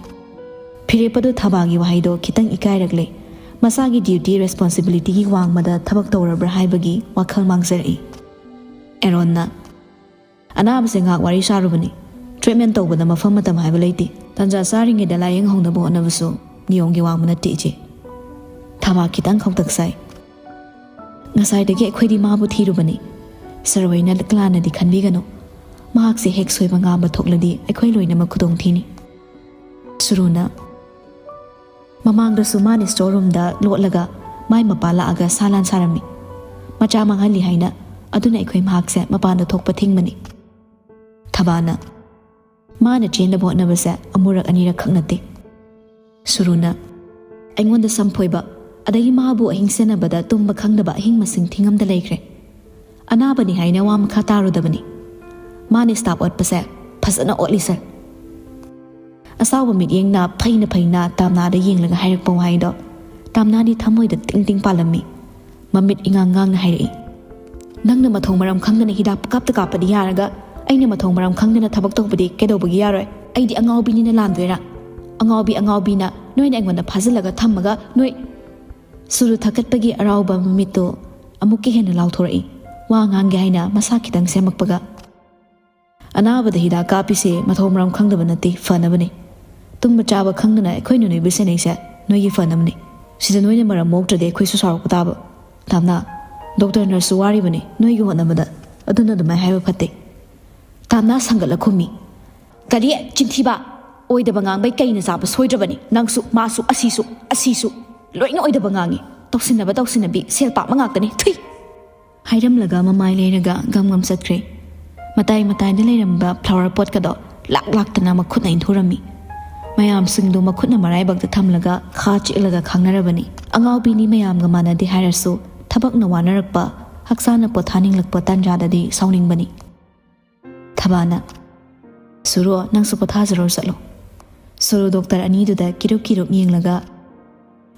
ꯐꯤꯔꯦꯞꯄꯗꯨ ꯊꯕꯥꯒꯤ ꯋꯥꯍꯩꯗꯣ ꯈꯤꯇꯪ ꯏꯀꯥꯏꯔꯛꯂꯦ꯫ ꯃꯁꯥꯒꯤ ꯗ꯭ꯌꯨꯇꯤ ꯔꯦꯁꯄꯣꯟꯁꯤꯕꯤꯂꯤꯇꯤꯒꯤ ꯋꯥꯡꯃꯗ ꯊꯕꯛ ꯇꯧꯔꯕ꯭ꯔꯥ ꯍꯥꯏꯕꯒꯤ ꯋꯥꯈꯜ ꯃꯥꯡꯖꯔꯛꯏ꯫ ꯑꯦꯔꯣꯟꯅ, "ꯑꯅꯥꯕꯁꯦ ꯉꯥꯏꯍꯥꯛ ꯋꯥꯔꯤ ꯁꯥꯔꯨꯕꯅꯤ꯫ ꯇ꯭ꯔꯤꯠꯃꯦꯟ ꯇꯧꯕꯗ ꯃꯐꯝ ꯃꯇꯝ ꯍꯥꯏꯕ ꯂꯩꯇꯦ꯫ ꯇꯥꯟꯖꯥ ꯆꯥꯔꯤꯉꯩꯗ ꯂꯥꯏꯌꯦꯡꯍꯧꯅꯕ ꯍꯣꯠꯅꯕꯁꯨ ꯅꯤꯌꯣꯝꯒꯤ ꯋꯥꯡꯃ ꯅꯠꯇꯦ, ꯏꯆꯦ꯫" ꯊꯕꯥ ꯈꯤꯇꯪ ꯈꯧꯇꯛ ꯁꯥꯏ꯫ "ꯉꯁꯥꯏꯗꯒꯤ ꯑꯩꯈꯣꯏꯗꯤ ꯃꯥꯕꯨ ꯊꯤꯔꯨꯕꯅꯤ꯫ ꯁꯥꯔ ꯍꯣꯏꯅ ꯂꯥꯟꯅꯗꯤ ꯈꯟꯕꯤꯒꯅꯨ꯫ ꯃꯍꯥꯛꯁꯦ ꯍꯦꯛ ꯁꯣꯏꯕ ꯉꯥꯝꯕ ꯊꯣꯛꯂꯗꯤ ꯑꯩꯈꯣꯏ ꯂꯣꯏꯅꯃꯛ ꯈꯨꯗꯣꯡ ꯊꯤꯅꯤ꯫" ꯁꯨꯔꯨꯅ, "ꯃꯃꯥꯡꯗꯁꯨ ꯃꯥꯅ ꯁ꯭ꯇꯣꯔ ꯔꯨꯝꯗ ꯂꯣꯠꯂꯒ ꯃꯥꯏ ꯃꯄꯥ ꯂꯥꯛꯑꯒ ꯁꯥ ꯂꯥꯟ ꯁꯥꯔꯝꯃꯤ꯫ ꯃꯆꯥ ꯃꯥꯡꯍꯜꯂꯤ ꯍꯥꯏꯅ꯫ ꯑꯗꯨꯅ ꯑꯩꯈꯣꯏ ꯃꯍꯥꯛꯁꯦ ꯃꯄꯥꯟꯗ ꯊꯣꯛꯄ ꯊꯤꯡꯕꯅꯤ꯫" ꯊꯕꯥꯅ, "ꯃꯥꯅ ꯆꯦꯟꯅꯕ ꯍꯣꯠꯅꯕꯁꯦ ꯑꯃꯨꯔꯛ ꯑꯅꯤꯔꯛ ꯈꯛ ꯅꯠꯇꯦ꯫" ꯁꯨꯔꯨꯅ, "ꯑꯩꯉꯣꯟꯗ ꯁꯝ ꯐꯣꯏꯕ, ꯑꯗꯒꯤ ꯃꯥꯕꯨ ꯑꯍꯤꯡ ꯁꯦꯟꯅꯕꯗ ꯇꯨꯝꯕ ꯈꯪꯗꯕ ꯑꯍꯤꯡ ꯃꯁꯤꯡ ꯊꯤꯉꯝꯗ ꯂꯩꯈ꯭ꯔꯦ꯫ ꯑꯅꯥꯕꯅꯤ ꯍꯥꯏꯅ ꯋꯥ ꯃꯈꯥ ꯇꯥꯔꯨꯗꯕꯅꯤ꯫ ꯃꯥꯅ ꯁ꯭ꯇꯥꯞ ꯑꯣꯠꯄꯁꯦ ꯐꯖꯅ ꯑꯣꯠꯂꯤ, ꯁꯥꯔ꯫" ꯑꯁꯥꯎꯕ ꯃꯤꯠꯌꯦꯡꯅ ꯐꯩꯅ ꯐꯩꯅ ꯇꯥꯝꯅꯥꯗ ꯌꯦꯡꯂꯒ ꯍꯥꯏꯔꯛꯄ ꯋꯥꯍꯩꯗꯣ ꯇꯥꯝꯅꯥꯗꯤ ꯊꯃꯣꯏꯗ ꯇꯤꯡ ꯇꯤꯡ ꯄꯥꯜꯂꯝꯃꯤ꯫ ꯃꯃꯤꯠ ꯏꯉꯥꯡ ꯉꯥꯡꯅ ꯍꯥꯏꯔꯛꯏ, "ꯅꯪꯅ ꯃꯊꯣꯡ ꯃꯔꯝ ꯈꯪꯗꯅ ꯍꯤꯗꯥꯛ ꯄꯪꯀꯥꯞꯇ ꯀꯥꯞꯄꯗꯤ ꯌꯥꯔꯒ, ꯑꯩꯅ ꯃꯊꯣꯡ ꯃꯔꯝ ꯈꯪꯗꯅ ꯊꯕꯛ ꯇꯧꯕꯗꯤ ꯀꯩꯗꯧꯕꯒꯤ ꯌꯥꯔꯣꯏ? ꯑꯩꯗꯤ ꯑꯉꯥꯎꯕꯤꯅꯤꯅ ꯂꯥꯟꯗꯣꯏꯔꯥ? ꯑꯉꯥꯎꯕꯤ ꯑꯉꯥꯎꯕꯤꯅ ꯅꯣꯏꯅ ꯑꯩꯉꯣꯟꯗ ꯐꯥꯖꯤꯜꯂꯒ ꯊꯝꯃꯒ ꯅꯣꯏ"꯫ ꯁꯨꯔꯨ ꯊꯛꯀꯠꯄꯒꯤ ꯑꯔꯥꯎꯕ ꯃꯃꯤꯠꯇꯨ ꯑꯃꯨꯛꯀ ꯍꯦꯟꯅ ꯂꯥꯎꯊꯣꯔꯛꯏ꯫ ꯋꯥ ꯉꯥꯡꯒꯦ ꯍꯥꯏꯅ ꯃꯁꯥ ꯈꯤꯇꯪ ꯁꯦꯝꯃꯛꯄꯒ, "ꯑꯅꯥꯕꯗ ꯍꯤꯗꯥꯛ ꯀꯥꯞꯄꯤꯁꯦ ꯃꯊꯣꯡ ꯃꯔꯝ ꯈꯪꯗꯕ ꯅꯠꯇꯦ, ꯐꯅꯕꯅꯦ꯫ ꯇꯨꯝꯕ ꯆꯥꯕ ꯈꯪꯗꯅ ꯑꯩꯈꯣꯏꯅ ꯅꯣꯏꯕꯨ ꯁꯦꯟꯅꯩꯁꯦ ꯅꯣꯏꯒꯤ ꯐꯅꯕꯅꯦ꯫ ꯁꯤꯗ ꯅꯣꯏꯅ ꯃꯔꯝ ꯃꯣꯛꯇ꯭ꯔꯗꯤ ꯑꯩꯈꯣꯏꯁꯨ ꯁꯥꯎꯔꯛꯄ ꯇꯥꯕ꯫ ꯇꯥꯝꯅꯥ, ꯗꯣꯛꯇꯔ ꯅꯔꯁꯁꯨ ꯋꯥꯔꯤꯕꯅꯤ ꯅꯣꯏꯒꯤ ꯍꯣꯠꯅꯕꯗ꯫ ꯑꯗꯨꯅ ꯑꯗꯨꯃꯥꯏꯅ ꯍꯥꯏꯕ ꯐꯠꯇꯦ꯫" ꯇꯥꯝꯅꯥ ꯁꯪꯒꯠꯂ ꯈꯨꯝꯃꯤ, "ꯀꯔꯤ? ꯆꯤꯟꯊꯤꯕ! ꯑꯣꯏꯗꯕ ꯉꯥꯡꯕꯩ ꯀꯩꯅ ꯆꯥꯕ ꯁꯣꯏꯗ꯭ꯔꯕꯅꯤ? ꯅꯪꯁꯨ, ꯃꯥꯁꯨ, ꯑꯁꯤꯁꯨ, ꯑꯁꯤꯁꯨ꯫ ꯂꯣꯏꯅ ꯑꯣꯏꯗꯕ ꯉꯥꯡꯉꯤ꯫ ꯇꯧꯁꯤꯟꯅꯕ ꯇꯧꯁꯤꯟꯅꯕꯤ, ꯁꯦꯜ ꯄꯥꯝꯕ ꯉꯥꯛꯇꯅꯤ꯫ ꯊꯨꯏ!" ꯍꯥꯏꯔꯝꯂꯒ ꯃꯃꯥꯏ ꯂꯩꯔꯒ ꯒꯝ ꯒꯝ ꯆꯠꯈ꯭ꯔꯦ꯫ ꯃꯇꯥꯏ ꯃꯇꯥꯏꯗ ꯂꯩꯔꯝꯕ ꯐ꯭ꯂꯥꯋꯔ ꯄꯣꯠꯀꯗꯣ ꯂꯥꯛ ꯂꯥꯛꯇꯅ ꯃꯈꯨꯠꯅ ꯏꯟꯊꯨꯔꯝꯃꯤ꯫ ꯃꯌꯥꯝꯁꯤꯡꯗꯨ ꯃꯈꯨꯠꯅ ꯃꯔꯥꯏꯕꯛꯇ ꯊꯝꯂꯒ ꯈꯥ ꯆꯤꯛꯂꯒ ꯈꯥꯡꯅꯔꯕꯅꯤ꯫ ꯑꯉꯥꯎꯕꯤꯅꯤ ꯃꯌꯥꯝꯒ ꯃꯥꯟꯅꯗꯦ ꯍꯥꯏꯔꯁꯨ ꯊꯕꯛꯅ ꯋꯥꯅꯔꯛꯄ, ꯍꯛꯆꯥꯡꯅ ꯄꯣꯊꯥꯅꯤꯡꯂꯛꯄ ꯇꯥꯟꯖꯥꯗꯗꯤ ꯁꯥꯎꯅꯤꯡꯕꯅꯤ꯫ ꯊꯕꯥꯅ, "ꯁꯨꯔꯣ, ꯅꯪꯁꯨ ꯄꯣꯊꯥꯖꯔꯣ ꯆꯠꯂꯣ꯫" ꯁꯣꯔꯣ ꯗꯣꯛꯇꯔ ꯑꯅꯤꯗꯨꯗ ꯀꯤꯔꯨꯞ ꯀꯤꯔꯨꯞ ꯌꯦꯡꯂꯒ,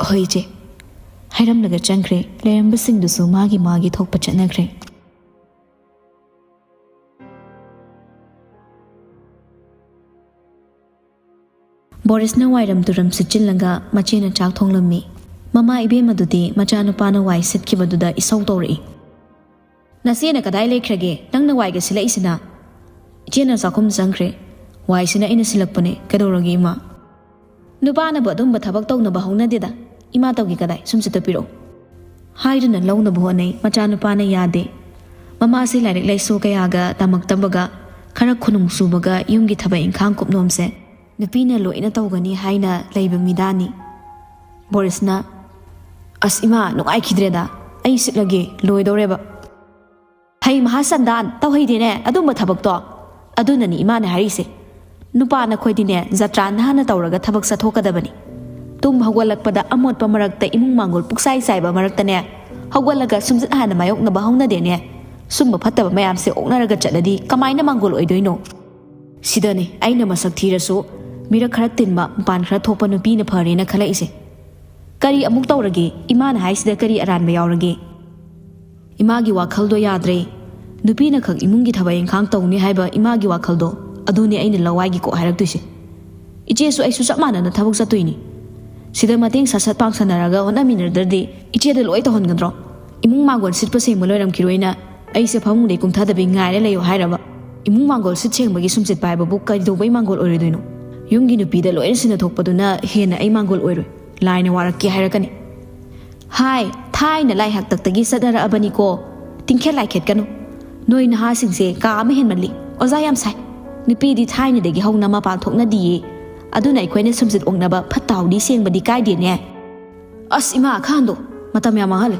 "ꯍꯣꯏ, ꯏꯆꯦ," ꯍꯥꯏꯔꯝꯂꯒ ꯆꯪꯈ꯭ꯔꯦ꯫ ꯂꯩꯔꯝꯕꯁꯤꯡꯗꯨꯁꯨ ꯃꯥꯒꯤ ꯃꯥꯒꯤ ꯊꯣꯛꯄ ꯆꯠꯅꯈ꯭ꯔꯦ꯫ ꯕꯣꯔꯤꯁꯅ ꯋꯥꯏꯔꯝ ꯇꯨꯔꯝ ꯁꯤꯠꯆꯤꯜꯂꯒ ꯃꯆꯦꯅ ꯆꯥꯛ ꯊꯣꯡꯂꯝꯃꯤ꯫ ꯃꯃꯥ ꯏꯕꯦꯝꯃꯗꯨꯗꯤ ꯃꯆꯥꯅꯨꯄꯥꯅ ꯋꯥꯏ ꯁꯤꯠꯈꯤꯕꯗꯨꯗ ꯏꯁꯧ ꯇꯧꯔꯛꯏ꯫ "ꯅꯆꯦꯅ ꯀꯗꯥꯏ ꯂꯩꯈ꯭ꯔꯒꯦ? ꯅꯪꯅ ꯋꯥꯏꯒ ꯁꯤꯜꯂꯛꯏꯁꯤꯅ?" "ꯏꯆꯦꯅ ꯆꯥꯛꯈꯨꯝ ꯆꯪꯈ꯭ꯔꯦ꯫ ꯋꯥꯏꯁꯤꯅ ꯑꯩꯅ ꯁꯤꯜꯂꯛꯄꯅꯦ꯫ ꯀꯩꯗꯧꯔꯒꯦ, ꯏꯃꯥ?" "ꯅꯨꯄꯥꯅꯕꯨ ꯑꯗꯨꯝꯕ ꯊꯕꯛ ꯇꯧꯅꯕ ꯍꯧꯅꯗꯦꯗ꯫ ꯏꯃꯥ ꯇꯧꯒꯦ ꯀꯗꯥꯏ? ꯁꯨꯝꯁꯤꯠꯇ ꯄꯤꯔꯛꯑꯣ," ꯍꯥꯏꯗꯨꯅ ꯂꯧꯅꯕ ꯍꯣꯠꯅꯩ꯫ ꯃꯆꯥꯅꯨꯄꯥꯅ ꯌꯥꯗꯦ꯫ ꯃꯃꯥꯁꯦ ꯂꯥꯏꯔꯤꯛ ꯂꯥꯏꯁꯨ ꯀꯌꯥꯒ ꯇꯝꯃꯛꯇꯕꯒ, ꯈꯔ ꯈꯨꯅꯨꯡ ꯁꯨꯕꯒ ꯌꯨꯝꯒꯤ ꯊꯕꯛ ꯏꯪꯈꯥꯡ ꯀꯨꯞꯅꯣꯝꯁꯦ ꯅꯨꯄꯤꯅ ꯂꯣꯏꯅ ꯇꯧꯒꯅꯤ ꯍꯥꯏꯅ ꯂꯩꯕ ꯃꯤꯗꯥꯅꯤ꯫ ꯕꯣꯔꯤꯁꯅ, "ꯑꯁ ꯏꯃꯥ, ꯅꯨꯡꯉꯥꯏꯈꯤꯗ꯭ꯔꯦꯗ꯫ ꯑꯩ ꯁꯤꯠꯂꯒꯦ, ꯂꯣꯏꯗꯧꯔꯦꯕ꯫" "ꯍꯩ ꯃꯍꯥꯁꯟꯗꯥꯟ, ꯇꯧꯍꯩꯗꯦꯅꯦ ꯑꯗꯨꯝꯕ ꯊꯕꯛꯇꯣ꯫ ꯑꯗꯨꯅꯅꯤ ꯏꯃꯥꯅ ꯍꯥꯏꯔꯤꯁꯦ꯫ ꯅꯨꯄꯥ ꯅꯈꯣꯏꯗꯤꯅꯦ ꯖꯇ꯭ꯔꯥ ꯅꯥꯟꯅ ꯇꯧꯔꯒ ꯊꯕꯛ ꯆꯠꯊꯣꯛꯀꯗꯕꯅꯤ꯫ ꯇꯨꯝ ꯍꯧꯒꯠꯂꯛꯄꯗ ꯑꯃꯣꯠꯄ ꯃꯔꯛꯇ ꯏꯃꯨꯡ ꯃꯥꯡꯒꯣꯜ ꯄꯨꯛꯆꯥꯏ ꯆꯥꯏꯕ ꯃꯔꯛꯇꯅꯦ ꯍꯧꯒꯠꯂꯒ ꯁꯨꯝꯖꯤꯠ ꯍꯥꯟꯅ ꯃꯥꯌꯣꯛꯅꯕ ꯍꯧꯅꯗꯦꯅꯦ꯫ ꯁꯨꯝꯕ ꯐꯠꯇꯕ ꯃꯌꯥꯝꯁꯦ ꯑꯣꯛꯅꯔꯒ ꯆꯠꯂꯗꯤ ꯀꯃꯥꯏꯅ ꯃꯥꯡꯒꯣꯜ ꯑꯣꯏꯗꯣꯏꯅꯣ?" ꯁꯤꯗꯅꯦ ꯑꯩꯅ ꯃꯁꯛ ꯊꯤꯔꯁꯨ ꯃꯤꯔꯛ ꯈꯔ ꯇꯤꯟꯕ, ꯃꯄꯥꯟ ꯈꯔ ꯊꯣꯛꯄ ꯅꯨꯄꯤꯅ ꯐꯔꯦꯅ ꯈꯜꯂꯛꯏꯁꯦ꯫ ꯀꯔꯤ ꯑꯃꯨꯛ ꯇꯧꯔꯒꯦ? ꯏꯃꯥꯅ ꯍꯥꯏꯁꯤꯗ ꯀꯔꯤ ꯑꯔꯥꯟꯕ ꯌꯥꯎꯔꯒꯦ? ꯏꯃꯥꯒꯤ ꯋꯥꯈꯜꯗꯣ ꯌꯥꯗ꯭ꯔꯦ꯫ ꯅꯨꯄꯤꯅ ꯈꯛ ꯏꯃꯨꯡꯒꯤ ꯊꯕꯛ ꯏꯪꯈꯥꯡ ꯇꯧꯅꯤ ꯍꯥꯏꯕ ꯏꯃꯥꯒꯤ ꯋꯥꯈꯜꯗꯣ, ꯑꯗꯨꯅꯦ ꯑꯩꯅ ꯂꯋꯥꯏꯒꯤ ꯀꯣꯛ ꯍꯥꯏꯔꯛꯇꯣꯏꯁꯦ꯫ ꯏꯆꯦꯁꯨ ꯑꯩꯁꯨ ꯆꯞ ꯃꯥꯟꯅꯅ ꯊꯕꯛ ꯆꯠꯇꯣꯏꯅꯤ꯫ ꯁꯤꯗ ꯃꯇꯦꯡ ꯁꯠ ꯁꯠ ꯄꯥꯡꯁꯟꯅꯔꯒ ꯍꯣꯠꯅꯃꯤꯟꯅꯗ꯭ꯔꯗꯤ ꯏꯆꯦꯗ ꯂꯣꯏ ꯇꯧꯍꯟꯒꯗ꯭ꯔꯣ? ꯏꯃꯨꯡ ꯃꯥꯡꯒꯣꯜ ꯁꯤꯠꯄ ꯁꯦꯡꯕ ꯂꯣꯏꯔꯝꯈꯤꯔꯣꯏꯅ ꯑꯩꯁꯦ ꯐꯃꯨꯡꯗꯩ ꯀꯨꯝꯊꯗꯕꯤ ꯉꯥꯏꯔ ꯂꯩꯌꯨ ꯍꯥꯏꯔꯕ? ꯏꯃꯨꯡ ꯃꯥꯡꯒꯣꯜ ꯁꯤꯠ ꯁꯦꯡꯕꯒꯤ ꯁꯨꯝꯆꯤꯠ ꯄꯥꯏꯕꯕꯨ ꯀꯩꯗꯧꯕꯩ ꯃꯥꯡꯒꯣꯜ ꯑꯣꯏꯔꯣꯏꯗꯣꯏꯅꯣ? ꯌꯨꯝꯒꯤ ꯅꯨꯄꯤꯗ ꯂꯣꯏꯅ ꯁꯤꯟꯅꯊꯣꯛꯄꯗꯨꯅ ꯍꯦꯟꯅ ꯑꯩ ꯃꯥꯡꯒꯣꯜ ꯑꯣꯏꯔꯣꯏ꯫ ꯂꯥꯏꯅ ꯋꯥꯔꯛꯀꯦ ꯍꯥꯏꯔꯛꯀꯅꯤ꯫ ꯍꯥꯏ, ꯊꯥꯏꯅ ꯂꯥꯏ ꯍꯥꯛꯇꯛꯇꯒꯤ ꯆꯠꯅꯔꯛꯑꯕꯅꯤꯀꯣ꯫ ꯇꯤꯡꯈꯦꯠ ꯂꯥꯏꯈꯦꯠꯀꯅꯨ꯫ ꯅꯣꯏ ꯅꯍꯥꯁꯤꯡꯁꯦ ꯀꯥ ꯑꯃ ꯍꯦꯟꯃꯜꯂꯤ꯫ ꯑꯣꯖꯥ ꯌꯥꯝ ꯁꯥꯏ꯫ ꯅꯨꯄꯤꯗꯤ ꯊꯥꯏꯅꯗꯒꯤ ꯍꯧꯅ ꯃꯄꯥꯟ ꯊꯣꯛꯅꯗꯤꯌꯦ꯫ ꯑꯗꯨꯅ ꯑꯩꯈꯣꯏꯅ ꯁꯨꯝꯆꯤꯠ ꯑꯣꯛꯅꯕ ꯐꯠꯇ ꯍꯥꯎꯗꯤ ꯁꯦꯡꯕꯗꯤ ꯀꯥꯏꯗꯦꯅꯦ꯫ ꯑꯁ ꯏꯃꯥ, ꯈꯥꯟꯗꯣ, ꯃꯇꯝ ꯌꯥꯝ ꯃꯥꯡꯍꯜꯂꯦ꯫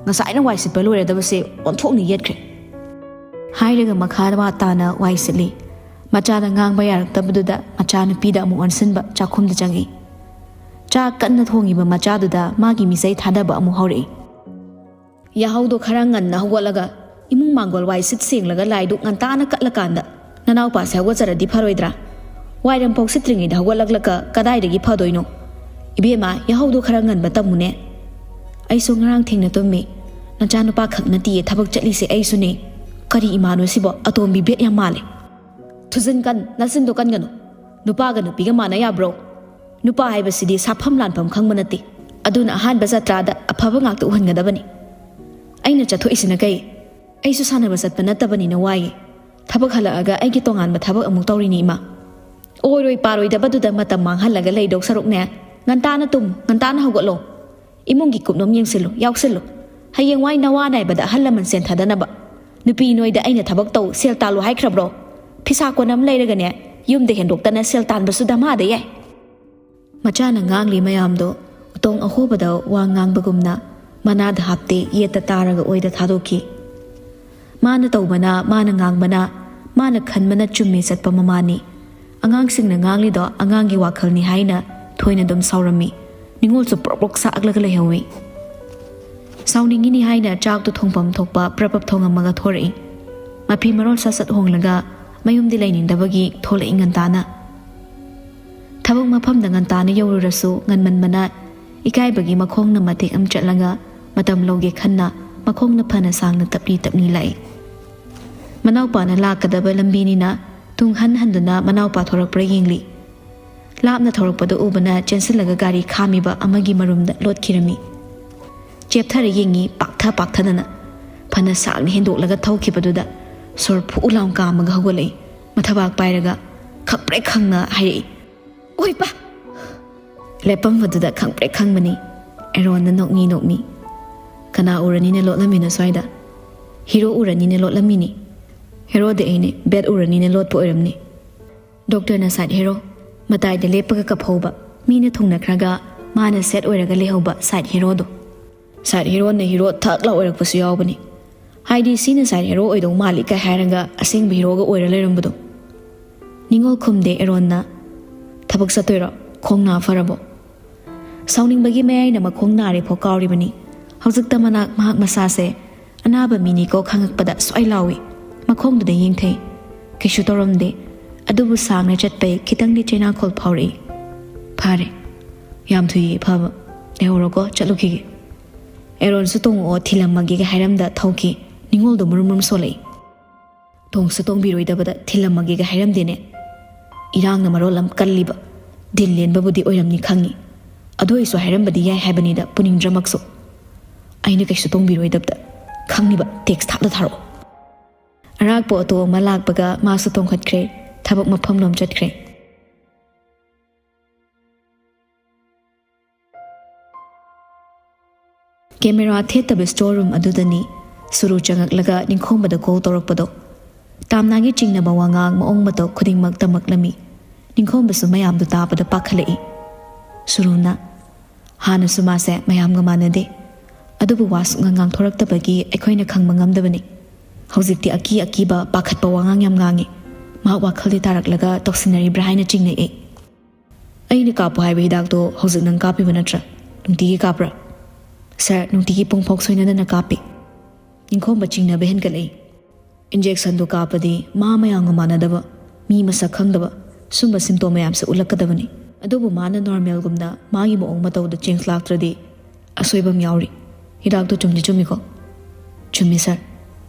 ꯉꯁꯥꯏꯅ ꯋꯥꯏ ꯁꯤꯠꯄ ꯂꯣꯏꯔꯗꯕꯁꯦ ꯑꯣꯟꯊꯣꯛꯅ ꯌꯦꯠꯈ꯭ꯔꯦ꯫ ꯍꯥꯏꯔꯒ ꯃꯈꯥ ꯋꯥ ꯇꯥꯅ ꯋꯥꯏ ꯁꯤꯠꯂꯤ꯫ ꯃꯆꯥꯗ ꯉꯥꯡꯕ ꯌꯥꯔꯛꯇꯕꯗꯨꯗ ꯃꯆꯥꯅꯨꯄꯤꯗ ꯑꯃꯨꯛ ꯑꯣꯟꯁꯤꯟꯕ ꯆꯥꯛꯈꯨꯝꯗ ꯆꯪꯉꯤ꯫ ꯆꯥꯛ ꯀꯟꯅ ꯊꯣꯡꯉꯤꯕ ꯃꯆꯥꯗꯨꯗ ꯃꯥꯒꯤ ꯃꯤꯆꯩ ꯊꯥꯗꯕ ꯑꯃꯨꯛ ꯍꯧꯔꯛꯏ꯫ ꯌꯥꯍꯧꯗꯣ ꯈꯔ ꯉꯟꯅ ꯍꯧꯒꯠꯂꯒ ꯏꯃꯨꯡ ꯃꯥꯡꯒꯣꯜ ꯋꯥꯏ ꯁꯤꯠ ꯁꯦꯡꯂꯒ ꯂꯥꯏꯗꯨꯛ ꯉꯟꯇꯥꯅ ꯀꯠꯂꯀꯥꯟꯗ ꯅꯅꯥꯎꯄꯥꯁꯦ ꯍꯧꯒꯠꯆꯔꯗꯤ ꯐꯔꯣꯏꯗ꯭ꯔꯥ? ꯋꯥꯏꯔꯝ ꯐꯥꯎ ꯁꯤꯠꯇ꯭ꯔꯤꯉꯩꯗ ꯍꯧꯒꯠꯂꯛꯂꯒ ꯀꯗꯥꯏꯗꯒꯤ ꯐꯗꯣꯏꯅꯣ? ꯏꯕꯦꯝꯃ, ꯌꯥꯍꯧꯗꯣ ꯈꯔ ꯉꯟꯕ ꯇꯝꯃꯨꯅꯦ꯫ ꯑꯩꯁꯨ ꯉꯔꯥꯡ ꯊꯦꯡꯅ ꯇꯨꯝꯃꯤ꯫ ꯅꯆꯥꯅꯨꯄꯥ ꯈꯛ ꯅꯠꯇꯤꯌꯦ ꯊꯕꯛ ꯆꯠꯂꯤꯁꯦ, ꯑꯩꯁꯨꯅꯦ꯫ ꯀꯔꯤ ꯏꯃꯥꯅꯣ ꯁꯤꯕꯣ? ꯑꯇꯣꯝꯕꯤ ꯕꯦꯠ ꯌꯥꯝ ꯃꯥꯜꯂꯦ꯫ ꯊꯨꯖꯤꯟ ꯀꯟ, ꯅꯆꯤꯟꯗꯣ ꯀꯟꯒꯅꯨ꯫ ꯅꯨꯄꯥꯒ ꯅꯨꯄꯤꯒ ꯃꯥꯟꯅ ꯌꯥꯕ꯭ꯔꯣ? ꯅꯨꯄꯥ ꯍꯥꯏꯕꯁꯤꯗꯤ ꯁꯥꯐꯝ ꯂꯥꯟꯐꯝ ꯈꯪꯕ ꯅꯠꯇꯦ꯫ ꯑꯗꯨꯅ ꯑꯍꯥꯟꯕ ꯖꯇ꯭ꯔꯥꯗ ꯑꯐꯕ ꯉꯥꯛꯇ ꯎꯍꯟꯒꯗꯕꯅꯤ꯫ ꯑꯩꯅ ꯆꯠꯊꯣꯛꯏꯁꯤꯅ ꯀꯩ? ꯑꯩꯁꯨ ꯁꯥꯟꯅꯕ ꯆꯠꯄ ꯅꯠꯇꯕꯅꯤꯅ ꯋꯥꯏꯌꯦ꯫ ꯊꯕꯛ ꯍꯜꯂꯛꯑꯒ ꯑꯩꯒꯤ ꯇꯣꯉꯥꯟꯕ ꯊꯕꯛ ꯑꯃꯨꯛ ꯇꯧꯔꯤꯅꯤ, ꯏꯃꯥ꯫ ꯑꯣꯏꯔꯣꯏ ꯄꯥꯔꯣꯏꯗꯕꯗꯨꯗ ꯃꯇꯝ ꯃꯥꯡꯍꯜꯂꯒ ꯂꯩꯗꯧ ꯁꯔꯨꯛꯅꯦ, ꯉꯟꯇꯥꯅ ꯇꯨꯝꯃꯨ, ꯉꯟꯇꯥꯅ ꯍꯧꯒꯠꯂꯣ꯫ ꯏꯃꯨꯡꯒꯤ ꯀꯨꯞꯅꯣꯝ ꯌꯦꯡꯁꯤꯜꯂꯨ, ꯌꯥꯎꯁꯤꯜꯂꯨ꯫ ꯍꯌꯦꯡꯋꯥꯏ ꯅꯋꯥ ꯅꯥꯏꯕꯗ ꯑꯍꯜ ꯂꯃꯟ ꯁꯦꯟꯊꯗꯅꯕ꯫ ꯅꯨꯄꯤ ꯅꯣꯏꯗ ꯑꯩꯅ ꯊꯕꯛ ꯇꯧ, ꯁꯦꯜ ꯇꯥꯜꯂꯨ ꯍꯥꯏꯈ꯭ꯔꯕ꯭ꯔꯣ? ꯐꯤꯁꯥ ꯀꯣꯟ ꯑꯃ ꯂꯩꯔꯒꯅꯦ, ꯌꯨꯝꯗ ꯍꯦꯟꯗꯣꯛꯇꯅ ꯁꯦꯜ ꯇꯥꯟꯕꯁꯨ ꯗꯃꯥꯗ ꯌꯥꯏ꯫ ꯃꯆꯥꯅ ꯉꯥꯡꯂꯤ ꯃꯌꯥꯝꯗꯣ ꯎꯇꯣꯡ ꯑꯍꯣꯕꯗ ꯋꯥ ꯉꯥꯡꯕꯒꯨꯝꯅ ꯃꯅꯥꯗ ꯍꯥꯞꯇꯦ, ꯌꯦꯠꯇ ꯇꯥꯔꯒ ꯑꯣꯏꯗ ꯊꯥꯗꯣꯛꯈꯤ꯫ ꯃꯥꯅ ꯇꯧꯕꯅ, ꯃꯥꯅ ꯉꯥꯡꯕꯅ, ꯃꯥꯅ ꯈꯟꯕꯅ ꯆꯨꯝꯃꯤ ꯆꯠꯄ ꯃꯃꯥꯅꯤ꯫ ꯑꯉꯥꯡꯁꯤꯡꯅ ꯉꯥꯡꯂꯤꯗꯣ ꯑꯉꯥꯡꯒꯤ ꯋꯥꯈꯜꯅꯤ ꯍꯥꯏꯅ ꯊꯣꯏꯅ ꯑꯗꯨꯝ ꯁꯥꯎꯔꯝꯃꯤ꯫ ꯅꯤꯉꯣꯜꯁꯨ ꯄ꯭ꯔꯣꯛ ꯄ꯭ꯔꯣꯛ ꯆꯥꯛꯂꯒ ꯂꯩꯍꯧꯏ꯫ ꯁꯥꯎꯅꯤꯡꯉꯤꯅꯤ ꯍꯥꯏꯅ ꯆꯥꯛꯇꯨ ꯊꯣꯡꯐꯝ ꯊꯣꯛꯄ ꯄ꯭ꯔꯞ ꯄ꯭ꯔꯞ ꯊꯣꯡꯉꯝꯃꯒ ꯊꯣꯔꯛꯏ꯫ ꯃꯐꯤ ꯃꯔꯣꯜ ꯁꯠ ꯁꯠ ꯍꯣꯡꯂꯒ ꯃꯌꯨꯝꯗꯤ ꯂꯩꯅꯤꯡꯗꯕꯒꯤ ꯊꯣꯛꯂꯛꯏ ꯉꯟꯇꯥꯅ꯫ ꯊꯕꯛ ꯃꯐꯝꯗ ꯉꯟꯇꯥꯅ ꯌꯧꯔꯨꯔꯁꯨ ꯉꯟꯃꯟꯕꯅ ꯏꯀꯥꯏꯕꯒꯤ ꯃꯈꯣꯡꯅ ꯃꯇꯦꯛ ꯑꯃ ꯆꯠꯂꯒ ꯃꯇꯝ ꯂꯧꯒꯦ ꯈꯟꯅ ꯃꯈꯣꯡꯅ ꯐꯅ ꯁꯥꯡꯅ ꯇꯞꯂꯤ ꯇꯞꯂꯤ ꯂꯥꯛꯏ꯫ ꯃꯅꯥꯎꯄꯥꯅ ꯂꯥꯛꯀꯗꯕ ꯂꯝꯕꯤꯅꯤꯅ ꯇꯨꯡ ꯍꯟ ꯍꯟꯗꯨꯅ ꯃꯅꯥꯎꯄꯥ ꯊꯣꯔꯛꯄ꯭ꯔꯥ ꯌꯦꯡꯂꯤ꯫ ꯂꯥꯞꯅ ꯊꯧꯔꯛꯄꯗ ꯎꯕꯅ ꯆꯦꯟꯁꯤꯜꯂꯒ ꯒꯥꯔꯤ ꯈꯥꯝꯃꯤꯕ ꯑꯃꯒꯤ ꯃꯔꯨꯝꯗ ꯂꯣꯠꯈꯤꯔꯝꯃꯤ꯫ ꯆꯦꯞꯊꯔ ꯌꯦꯡꯉꯤ ꯄꯥꯛꯊ ꯄꯥꯛꯊꯗꯅ꯫ ꯐꯅ ꯁꯥꯡꯅ ꯍꯦꯟꯗꯣꯛꯂꯒ ꯊꯧꯈꯤꯕꯗꯨꯗ ꯁꯣꯔ ꯐꯨ ꯂꯥꯎ ꯀꯥꯝꯃꯒ ꯍꯧꯒꯠꯂꯛꯏ꯫ ꯃꯊꯕꯥꯛ ꯄꯥꯏꯔꯒ ꯈꯪꯄ꯭ꯔꯦꯛ ꯈꯪꯅ ꯍꯥꯏꯔꯛꯏ, "ꯑꯣꯏ ꯄꯥ!" ꯂꯦꯞꯄꯝꯕꯗꯨꯗ ꯈꯪꯄ꯭ꯔꯦꯛ ꯈꯪꯕꯅꯤ꯫ ꯑꯦꯔꯣꯟꯅ ꯅꯣꯛꯃꯤ ꯅꯣꯛꯃꯤ, "ꯀꯅꯥ ꯎꯔꯅꯤꯅ ꯂꯣꯠꯂꯝꯃꯤꯅꯣ ꯁ꯭ꯋꯥꯏꯗ? ꯍꯤꯔꯣ ꯎꯔꯅꯤꯅ ꯂꯣꯠꯂꯝꯃꯤꯅꯤ꯫ ꯍꯦꯔꯣꯗꯤ ꯑꯩꯅꯦ, ꯕꯦꯠ ꯎꯔꯅꯤꯅ ꯂꯣꯠꯄ ꯑꯣꯏꯔꯝꯅꯤ꯫ ꯗꯣꯛꯇꯔꯅ ꯁꯥꯏꯠ ꯍꯦꯔꯣ, ꯃꯇꯥꯏꯗ ꯂꯦꯞꯄꯒ ꯀꯞꯍꯧꯕ, ꯃꯤꯅ ꯊꯨꯡꯅꯈ꯭ꯔꯒ ꯃꯥꯅ ꯁꯦꯠ ꯑꯣꯏꯔꯒ ꯂꯩꯍꯧꯕ ꯁꯥꯏꯠ ꯍꯦꯔꯣꯗꯣ꯫ ꯁꯥꯏꯠ ꯍꯦꯔꯣꯅ ꯍꯤꯔꯣ ꯊꯛ ꯂꯥꯎ ꯑꯣꯏꯔꯛꯄꯁꯨ ꯌꯥꯎꯕꯅꯤ꯫ ꯍꯥꯏꯗꯤ ꯁꯤꯅ ꯁꯥꯏꯠ ꯍꯦꯔꯣ ꯑꯣꯏꯗꯧ ꯃꯥꯜꯂꯤ ꯀꯥꯏ ꯍꯥꯏꯔꯒ ꯑꯁꯦꯡꯕ ꯍꯤꯔꯣꯒ ꯑꯣꯏꯔ ꯂꯩꯔꯝꯕꯗꯣ꯫" ꯅꯤꯉꯣꯜ ꯈꯨꯝꯗꯦ ꯑꯦꯔꯣꯟꯅ꯫ "ꯊꯕꯛ ꯆꯠꯇꯣꯏꯔꯣ? ꯈꯣꯡ ꯅꯥ ꯐꯔꯕꯣ?" ꯁꯥꯎꯅꯤꯡꯕꯒꯤ ꯃꯌꯥꯏꯅ ꯃꯈꯣꯡ ꯅꯥꯔꯦ ꯐꯥꯎ ꯀꯥꯎꯔꯤꯕꯅꯤ꯫ ꯍꯧꯖꯤꯛꯇ ꯃꯅꯥꯛ ꯃꯍꯥꯛ ꯃꯁꯥꯁꯦ ꯑꯅꯥꯕ ꯃꯤꯅꯤꯀꯣ ꯈꯪꯉꯛꯄꯗ ꯁ꯭ꯋꯥꯏ ꯂꯥꯎꯏ꯫ ꯃꯈꯣꯡꯗꯨꯗ ꯌꯦꯡꯊꯩ꯫ ꯀꯩꯁꯨ ꯇꯧꯔꯝꯗꯦ꯫ ꯑꯗꯨꯕꯨ ꯁꯥꯡꯅ ꯆꯠꯄꯩ ꯈꯤꯇꯪꯗꯤ ꯆꯩꯅꯥꯈꯣꯜ ꯐꯥꯎꯔꯛꯏ꯫ "ꯐꯔꯦ, ꯌꯥꯝ ꯊꯨꯏꯌꯦ ꯐꯕ꯫ ꯂꯩꯍꯧꯔꯣꯀꯣ, ꯆꯠꯂꯨꯈꯤꯒꯦ꯫ ꯑꯦꯔꯣꯟꯁꯨ ꯇꯣꯡꯉꯛꯑꯣ, ꯊꯤꯜꯂꯝꯃꯒꯦꯒ ꯍꯥꯏꯔꯝꯗ ꯊꯧꯈꯤ꯫ ꯅꯤꯡꯉꯣꯜꯗꯣ ꯃꯔꯨꯝ ꯃꯔꯨꯝ ꯁꯣꯜꯂꯛꯏ꯫ ꯇꯣꯡꯁꯨ ꯇꯣꯡꯕꯤꯔꯣꯏꯗꯕꯗ ꯊꯤꯜꯂꯝꯃꯒꯦꯒ ꯍꯥꯏꯔꯝꯗꯦꯅꯦ꯫ ꯏꯔꯥꯡꯅ ꯃꯔꯣꯜ ꯑꯃ ꯀꯜꯂꯤꯕ꯫ ꯗꯤꯜ ꯂꯦꯟꯕꯕꯨꯗꯤ ꯑꯣꯏꯔꯝꯅꯤ ꯈꯪꯉꯤ꯫ ꯑꯗꯨ ꯑꯣꯏꯁꯨ ꯍꯥꯏꯔꯝꯕꯗꯤ ꯌꯥꯏ ꯍꯥꯏꯕꯅꯤꯗ, ꯄꯨꯅꯤꯡꯗ꯭ꯔꯃꯛꯁꯨ꯫ ꯑꯩꯅ ꯀꯩꯁꯨ ꯇꯣꯡꯕꯤꯔꯣꯏꯗꯕꯗ꯫ ꯈꯪꯉꯤꯕ, ꯇꯦꯛꯁ ꯊꯥꯞꯅ ꯊꯥꯔꯛꯑꯣ꯫" ꯑꯔꯥꯛꯄ ꯑꯣꯇꯣ ꯑꯃ ꯂꯥꯛꯄꯒ ꯃꯥꯁꯨ ꯇꯣꯡꯈꯠꯈ꯭ꯔꯦ꯫ ꯊꯕꯛ ꯃꯐꯝꯂꯣꯝ ꯆꯠꯈ꯭ꯔꯦ꯫ ꯀꯦꯃꯦꯔꯥ ꯊꯦꯠꯇꯕ ꯁ꯭ꯇꯣꯔ ꯔꯨꯝ ꯑꯗꯨꯗꯅꯤ ꯁꯨꯔꯨ ꯆꯪꯉꯛꯂꯒ ꯅꯤꯡꯈꯣꯝꯕꯗ ꯀꯣꯜ ꯇꯧꯔꯛꯄꯗꯣ꯫ ꯇꯥꯝꯅꯥꯒꯤ ꯆꯤꯡꯅꯕ ꯋꯥꯉꯥꯡ ꯃꯑꯣꯡ ꯃꯇꯧ ꯈꯨꯗꯤꯡꯃꯛ ꯇꯝꯃꯛꯂꯝꯃꯤ꯫ ꯅꯤꯡꯈꯣꯝꯕꯁꯨ ꯃꯌꯥꯝꯗꯨ ꯇꯥꯕꯗ ꯄꯥꯈꯠꯂꯛꯏ꯫ ꯁꯨꯔꯨꯅ, "ꯍꯥꯟꯅꯁꯨ ꯃꯥꯁꯦ ꯃꯌꯥꯝꯒ ꯃꯥꯟꯅꯗꯦ꯫ ꯑꯗꯨꯕꯨ ꯋꯥ ꯁꯨꯛꯉꯥꯡ ꯉꯥꯡꯊꯣꯔꯛꯇꯕꯒꯤ ꯑꯩꯈꯣꯏꯅ ꯈꯪꯕ ꯉꯝꯗꯕꯅꯤ꯫ ꯍꯧꯖꯤꯛꯇꯤ ꯑꯀꯤ ꯑꯀꯤꯕ, ꯄꯥꯈꯠꯄ ꯋꯥꯉꯥꯡ ꯌꯥꯝ ꯉꯥꯡꯉꯤ꯫ ꯃꯍꯥꯛ ꯋꯥꯈꯜꯗꯤ ꯇꯥꯔꯛꯂꯒ ꯇꯧꯁꯤꯟꯅꯔꯤꯕ꯭ꯔꯥ ꯍꯥꯏꯅ ꯆꯤꯡꯅꯩ ꯑꯩ꯫" "ꯑꯩꯅ ꯀꯥꯞꯄꯨ ꯍꯥꯏꯕ ꯍꯤꯗꯥꯛꯇꯣ ꯍꯧꯖꯤꯛ ꯅꯪ ꯀꯥꯞꯄꯤꯕ ꯅꯠꯇ꯭ꯔꯥ? ꯅꯨꯡꯇꯤꯒꯤ ꯀꯥꯞꯄ꯭ꯔꯥ?" "ꯁꯥꯔ, ꯅꯨꯡꯇꯤꯒꯤ ꯄꯨꯡ ꯐꯥꯎ ꯁꯣꯏꯅꯗꯅ ꯀꯥꯞꯄꯤ꯫" ꯅꯤꯡꯈꯣꯝꯕ ꯆꯤꯡꯅꯕ ꯍꯦꯟꯒꯠꯂꯛꯏ꯫ "ꯏꯟꯖꯦꯛꯁꯟꯗꯨ ꯀꯥꯞꯄꯗꯤ ꯃꯥ ꯃꯌꯥꯝꯒ ꯃꯥꯟꯅꯗꯕ, ꯃꯤ ꯃꯁꯛ ꯈꯪꯗꯕ, ꯁꯨꯝꯕ ꯁꯤꯝꯇꯣꯝ ꯃꯌꯥꯝꯁꯦ ꯎꯠꯂꯛꯀꯗꯕꯅꯤ꯫ ꯑꯗꯨꯕꯨ ꯃꯥꯅ ꯅꯣꯔꯃꯦꯜꯒꯨꯝꯅ ꯃꯥꯒꯤ ꯃꯑꯣꯡ ꯃꯇꯧꯗ ꯆꯦꯟꯖ ꯂꯥꯛꯇ꯭ꯔꯗꯤ ꯑꯁꯣꯏꯕ ꯑꯃ ꯌꯥꯎꯔꯤ꯫ ꯍꯤꯗꯥꯛꯇꯨ ꯆꯨꯝꯗꯤ ꯆꯨꯝꯃꯤꯀꯣ?" "ꯆꯨꯝꯃꯤ ꯁꯥꯔ꯫